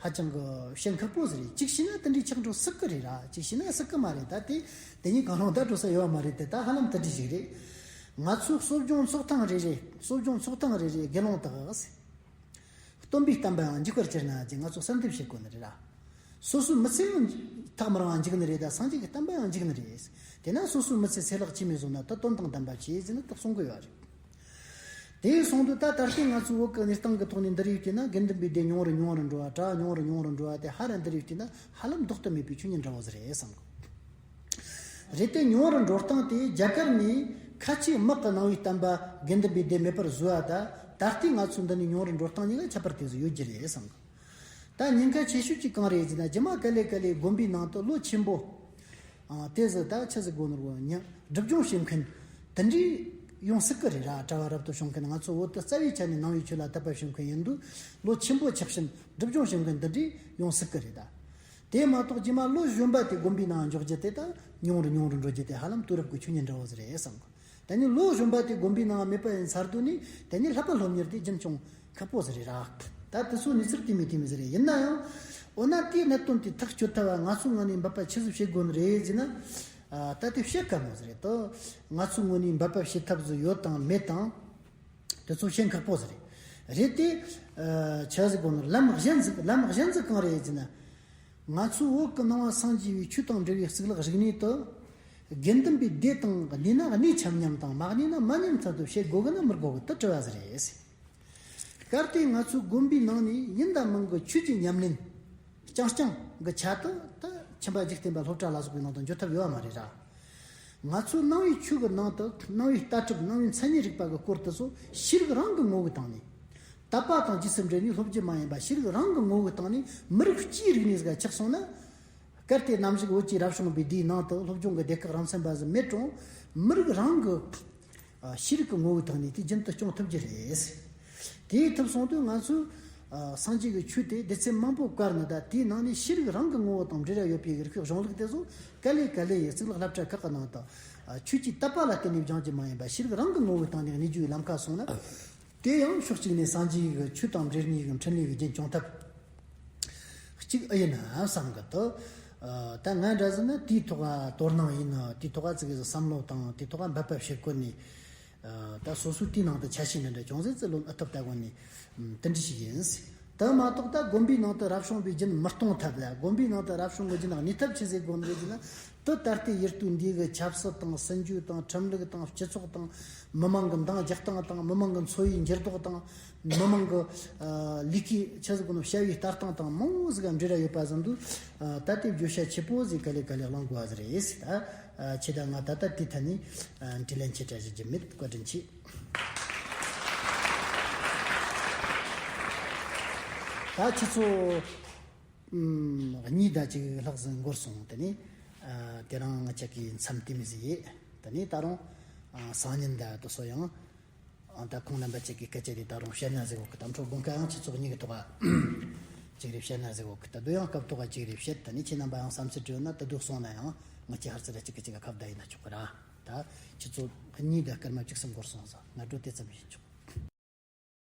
ཧ་ཅང་གི་བཤད་ཁག་པོ་ཟིག་རེད། གཅིག་བྱས་ན་དེ་འདྲའི་ཆགས་འགྲོ་སྲིད་ཀྱི་རེད་ར། གཅིག་བྱས་ན་སྲིད་ཀྱི་མ་རེད། ད་དེ་དེ་གཉིས་གང་རུང་བརྡ་སྤྲོད་ས་ཡོད་མ་རེད། དེ་ད་ཧ་ལམ་དེ་འདྲ་ཞིག་རེད། ང་ཚོའི་གསོ་སྦྱོང་ཚོགས་སྟངས་རེ་རེ། གསོ་སྦྱོང་ཚོགས་སྟངས་རེ་རེ་དགེ་སློང་དག་སྟོན་པའི་བསྟན་པ་ཡང་འཇིག་པར་གྱུར་ན་ཅེས་ང་ཚོ་གསལ་འདེབས་བྱེད་དགོས་ནི་རེད་ར། སོ་སོའི་མི་ཚེ་ཡང་ཐག་མི་རིང་བ་འཇིག་ནི་རེད་ད། སངས་རྒྱས་ཀྱི་བསྟན་པ་ཡང་འཇིག་ནི་རེད། དེས་ན་སོ་སོའི་མི་ཚེ་ཚེ་ལེགས་ཅིས་མི་བཟོ་ན་ད་དོན་དང་ལྡན་པ་བྱེད་ཟེར་ནས་ད་གསུང་གི་ཡོད་རེད། དེ་སོང་དུས་ད་ད་ལྟའི་ང་ཚོའི་བོད་ཀྱི་གནས་སྟངས་ཀྱི་ཐོག་ནས་འདི་རིགས་བལྟས་ན་དགེ་འདུན་པའི་སྡེ་ཉུང་རུ་ཉུང་རུ་འགྲོ་བ། གྲྭ་ཉུང་རུ་ཉུང་རུ་འགྲོ་བ་དེ་ཧ་ར་འདི་རིགས་བལྟས་ན་ཧ་ལམ་ལྡོག་ཏུ་མེད་པའི་ཆོས་ཉིད་འདྲ་བོ་ཟིག་རེད་བསམ་གི། རེད་དེ་ཉུང་རུ་འགྲོ་སྟངས་དེ་རྒྱ་གར་ནས་ཁ་ཆེའི་དམག་གི་ནང་པའི་བསྟན་པ་དགེ་འདུན་པའི་སྡེ་མེད་པར་བཟོས་པ་དང་ད་ལྟའི་ང་ཚོའི་འདི་ནས་ཉུང་རུ་འགྲོ་སྟངས་གཉིས་ཀ་ཁྱད་པར་དེ་ཟིག་ཡོད་རྒྱུ་རེད་བསམ་གི། ད་ཉེན་ཁ་ཆེ་ཤོས་ཀྱི་གང་རེད་ཟེར་ན། རྗེས་མ་ག་ལེ་ག་ལེ་དགོན་པའི་ནང་དུ་ལོ་ཆེན་པོ། ཨ། དེ་ཟིག་ད་ཆི་ཟིག་དགོས་ནོར་བོ་ཉ་སྒྲུབ་སྦྱོང་བྱེད་མཁན་དེ་འདྲའི་ཡོང་སྲིད་ཀྱི་རེད་ར། གྲྭ་བ་རབ་ཏུ་བྱུང་མཁན། ང་ཚོ་བོད་དུ་རྩ་བའི་ཆ་ནས་ནང་པའི་ཆོས་ལ་དད་པ་བྱེད་མཁན་ཡིན་དུས་ལོ་ཆེན་པོ་ཆགས་ཕྱིན་སྒྲུབ་སྦྱོང་བྱེད་མཁན་དེ་འདྲའི་ཡོང་སྲིད་ཀྱི་རེད་ད། དེ་མ་གཏོགས་རྗེས་མ་ལོ་གཞོན་པ་དེ་དགོན་པའི་ནང་འཇོག་རྒྱུ་དེ་ད་ཉུང་རུ་ཉུང་རུ་འགྲོ་རྒྱུ་དེ་ཧ་ལམ་དུས་རབས་ཀྱི་ཆོས་ཉིད་འདྲ་བོ་ཟིག་རེད་བསམ་གི། དེ་ནས་ལོ་གཞོན་པ་དེ་དགོན་པའི་ནང་མེད་པ་ཡིན་ཚར་དུས་ནས་དེ་ནས་བསླབ་པ་སློབ་གཉེར་དེ་རྒྱུན་སྐྱོང་ཁག་པོ་ཟིག་རེད་ར། ད་དེ་ཚོ་གནས་ཚུལ་དེ་མོ་དེ་མོ་ཟིག་རེད། ཡིན་ན་ཡང་འོ་ན་དེའི་གནད་དོན་དེ་ཐག་གཅོད་ཐབས་ང་ཚོའི་ངོས་ནས་འབད་པ་ཆི་ཟིག་བྱེད་དགོས་ནི་རེད་ཟེར་ན། ཨ། ད་དེ་བཤད་དཀའ་མོ་ཟིག་རེད་དོ། ང་ཚོའི་ངོས་ནས་འབད་པ་བྱེད་ཐབས་ཟིག་ཡོད་དང་མེད་དང་། དེ་ཚོ་བཤད་ཁག་པོ་ཟིག་རེད། རེད་དེ། ཨ། ཆི་ཟིག་དགོས་ནི། ལམ་གཞན་ཟིག་ལམ་གཞན་ཟིག་གང་རེད་ཟེར་ན། ང་ཚོའི་བོད་ཀྱི་ནང་པ་སངས་རྒྱས་པའི་ཆོས་དང་འབྲེལ་བའི་གཙུག་ལག་རིག་གནས་དུ། དགེ་འདུན་པའི་སྡེ་དང་གནས་ན་གནས་ཆ་མཉམ་དང་མ་གནས་ན་མ་མཉམ་ཚུལ་དུ་བྱེད་དགོས་གི་ན་མི་དགོས་གི། དེ་དྲི་བ་ཟིག་རེད། གལ་ཏེ་ང་ཚོའི་དགོན་པའི་ནང་ནས་ཡིན་དང་མིན་གི་ཆོས་ཀྱི་ཉམས་ལེན་རྐྱང་རྐྱང་གི་ཆེད་དུ་ད་ཁྱིམ་པ་འཇིག་རྟེན་པ་སློབ་གྲྭ་ལ་སོགས་པའི་ནང་དུ་འཇུག་ཐབས་ཡོད་མ་རེད་ར། ང་ཚོའི་ནང་པའི་ཆོས་ཀྱི་ནང་དུ་ནང་པའི་ལྟ་གྲུབ་ནང་པའི་མཚན་ཉིད་རིག་པ་གི་སྐོར་དེ་ཚོ་ཤེས་རིག་རང་གི་ངོ་བོའི་སྟེང་ནས། དད་པ་དང་རྗེས་སུ་འབྲེལ་ནས་སློབ་རྒྱུ་མ་ཡིན་པ་ཤེས་རིག་རང་གི་ངོ་བོའི་སྟེང་ནས་མི་རིགས་སྤྱིའི་རིག་གནས་ཟིག་ཆགས་སོང་ན། གལ་ཏེ་ནམ་ཞིག་བོད་ཀྱི་རབ་བྱུང་པའི་སྡེའི་ནང་དུ་སློབ་སྦྱོང་གི་སྡེ་ཁག་རང་མཚན་པ་ཟིག་མེད་རུང་། མི་རིགས་རང་གི་ཤེས་རིག་གི་ངོ་བོའི་སྟེང་ནས་དེ་རྒྱུན་དུ་སྐྱོང་ཐུབ་རྒྱུ་རེད། དེ་ཐུབ་སོང་དུས་ང་ཚོས་སངས་རྒྱས་ཀྱི་ཆོས་དེ་སྡེ་ཚན་མང་པོ་བཀར་ནས། ད་དེའི་ནང་ནས་ཤེས་རིག་རང་གི་ངོ་བོ་དང་འབྲེལ་བ་ཡོད་པའི་རིག་པའི་གཞུང་ལུགས་དེ་ཚོ་ག་ལེ་ག་ལེ་ཡི་གཙུག་ལག་སློབ་གྲྭ་ཁག་གི་ནང་དུ་ཆོས་ཀྱི་དད་པ་ལ་བརྟེན་ནས་སྦྱང་རྒྱུ་མ་ཡིན་པ་ཤེས་རིག་རང་གི་ངོ་བོའི་སྟེང་ནས་གནས་རྒྱུའི་ལམ་ཁ་སོང་ན། དེ་ཡང་ཕྱོགས་གཅིག་ནས་སངས་རྒྱས་ཀྱི་ཆོས་དང་འབྲེལ་ནས་ཀྱི་འཕྲིན་ལས་ཀྱི་རྒྱུན་སྐྱོང་ཐབས་གཅིག་ཨེ་ཡིན་ན་བསམ་གི་འདུག། ཨ། ད་ང་འདྲ་ཟིག་ན་དེའི་ཐོག་ལ་དོ་སྣང་ཡིན་ན། དེའི་ཐོག་ལ་ཙི་གེ་ཟིག་བསམ་བློ་བཏང་། དེའི་ཐོག་ལ་འབད་པ་བྱེད་གོ་ནི། ཨ། ད་སོ་སོའི་དེའི་ནང་དུ་ཆ་ཤས་འདྲ་འདྲ་ཅུང་ཟད་ཙི་ལོན་ཨེ་ཐུབ་ད་གོ་ནི། ཨམ། དེ་འདྲ་ཞིག་ཡིན། དེ་མ་གཏོགས་ད་དགོན་པའི་ནང་དུ་རབ་བྱུང་པའི་རྒྱུན་མི་གཏོང་ཐབས་ལ། དགོན་པའི་ནང་དུ་རབ་བྱུང་གི་རྒྱུན་གནས་ཐབས་ཆི་ཟིག་དགོས་རེད་ཟེར་ན། དེ་ད་ལྟའི་ཡུལ་དུས་འདི་གི་ཆབ་སྲིད་དང་སྲིད་ཇུས་དང་ཁྲིམས་ལུགས་དང་སྤྱི་ཚོགས་དང་། མི་མང་གི་འདང་རྒྱག་སྟངས་དང་། མི་མང་གི་འཚོ་བའི་འགྱུར་ལྡོག་དང་། མི་མང་གི། ཨ། ལས་ཀའི་ཆི་ཟིག་གོ་ནོ། བྱ་བའི་ལྟ་སྟངས་དང་མང་བོ་ཟིག་ག་འབྲེལ་བ་ཡོད་པ་བཞིན་དུ། ཨ། ད་ལྟའི་བརྗོད་བྱ་ཆེ་པོ་ཟིག་ག་ལེ་ག་ལེ་གླེང་དགོས་པ་ཟིག་རེད། ད། ཨ། ཁྱེད་དང་ང་ད་ལྟ་དེའི་ཐད་ནས། ཨ། དྲིས་ལན་ཆེ་དྲགས་ཞུ་རྒྱུ་མེད། བཀའ་དྲིན་ཆེ། ད་ཁྱེད་ཚོ། ཨམ། གཉིས་དང་གཅིག་ལྷག་ཟིག་འགོར་སོང་། དེ་ནས། ཨ། དེ་རིང་ང་ཅག་གི་མཚམས་དེ་མོ་ཟིག་ཡིན། དེ་ནས་ད་རུང་། ཨ། སང་ཉིན་ད་དེ་སོ་ཡང་། ཨ། ད་ཁོང་རྣམ་པ་ཅག་གི་སྐད་ཆ་རེ་ད་རུང་བཤད་ན་ཟེར་གོ་གི། ད་འཕྲོ་དགོང་ཁ་ཡང་ཁྱེད་ཚོ་གཉིས་ཀྱི་ཐོག་ག་ཅིག་རེ་བཤད་ན་ཟེར་གོ་གི། ད་དུང་ཡང་སྐབས་ཐོག་ག་ཅིག་རེ་བཤད། དེ་ནས་ཁྱེད་རྣམ་པ་ཡང་བསམ་ཚུལ་བྲིས་ན། ད་དུང་སོང་ན་ཡང་ང་ཅག་ཧར་ཚུར་ར་གཅིག་གིས་གཅིག་ག་ཁ་བརྡ་ཡེད་ན་ཆོག་གི་ར། ད་ཁྱེད་ཚོ་གཉིས་དང་སྐར་མ་བཅུ་གསུམ་འགོར་སོང་ཟིག། སྔ་དྲོ་དེ་ཙམ་ཞུ་ཆོག།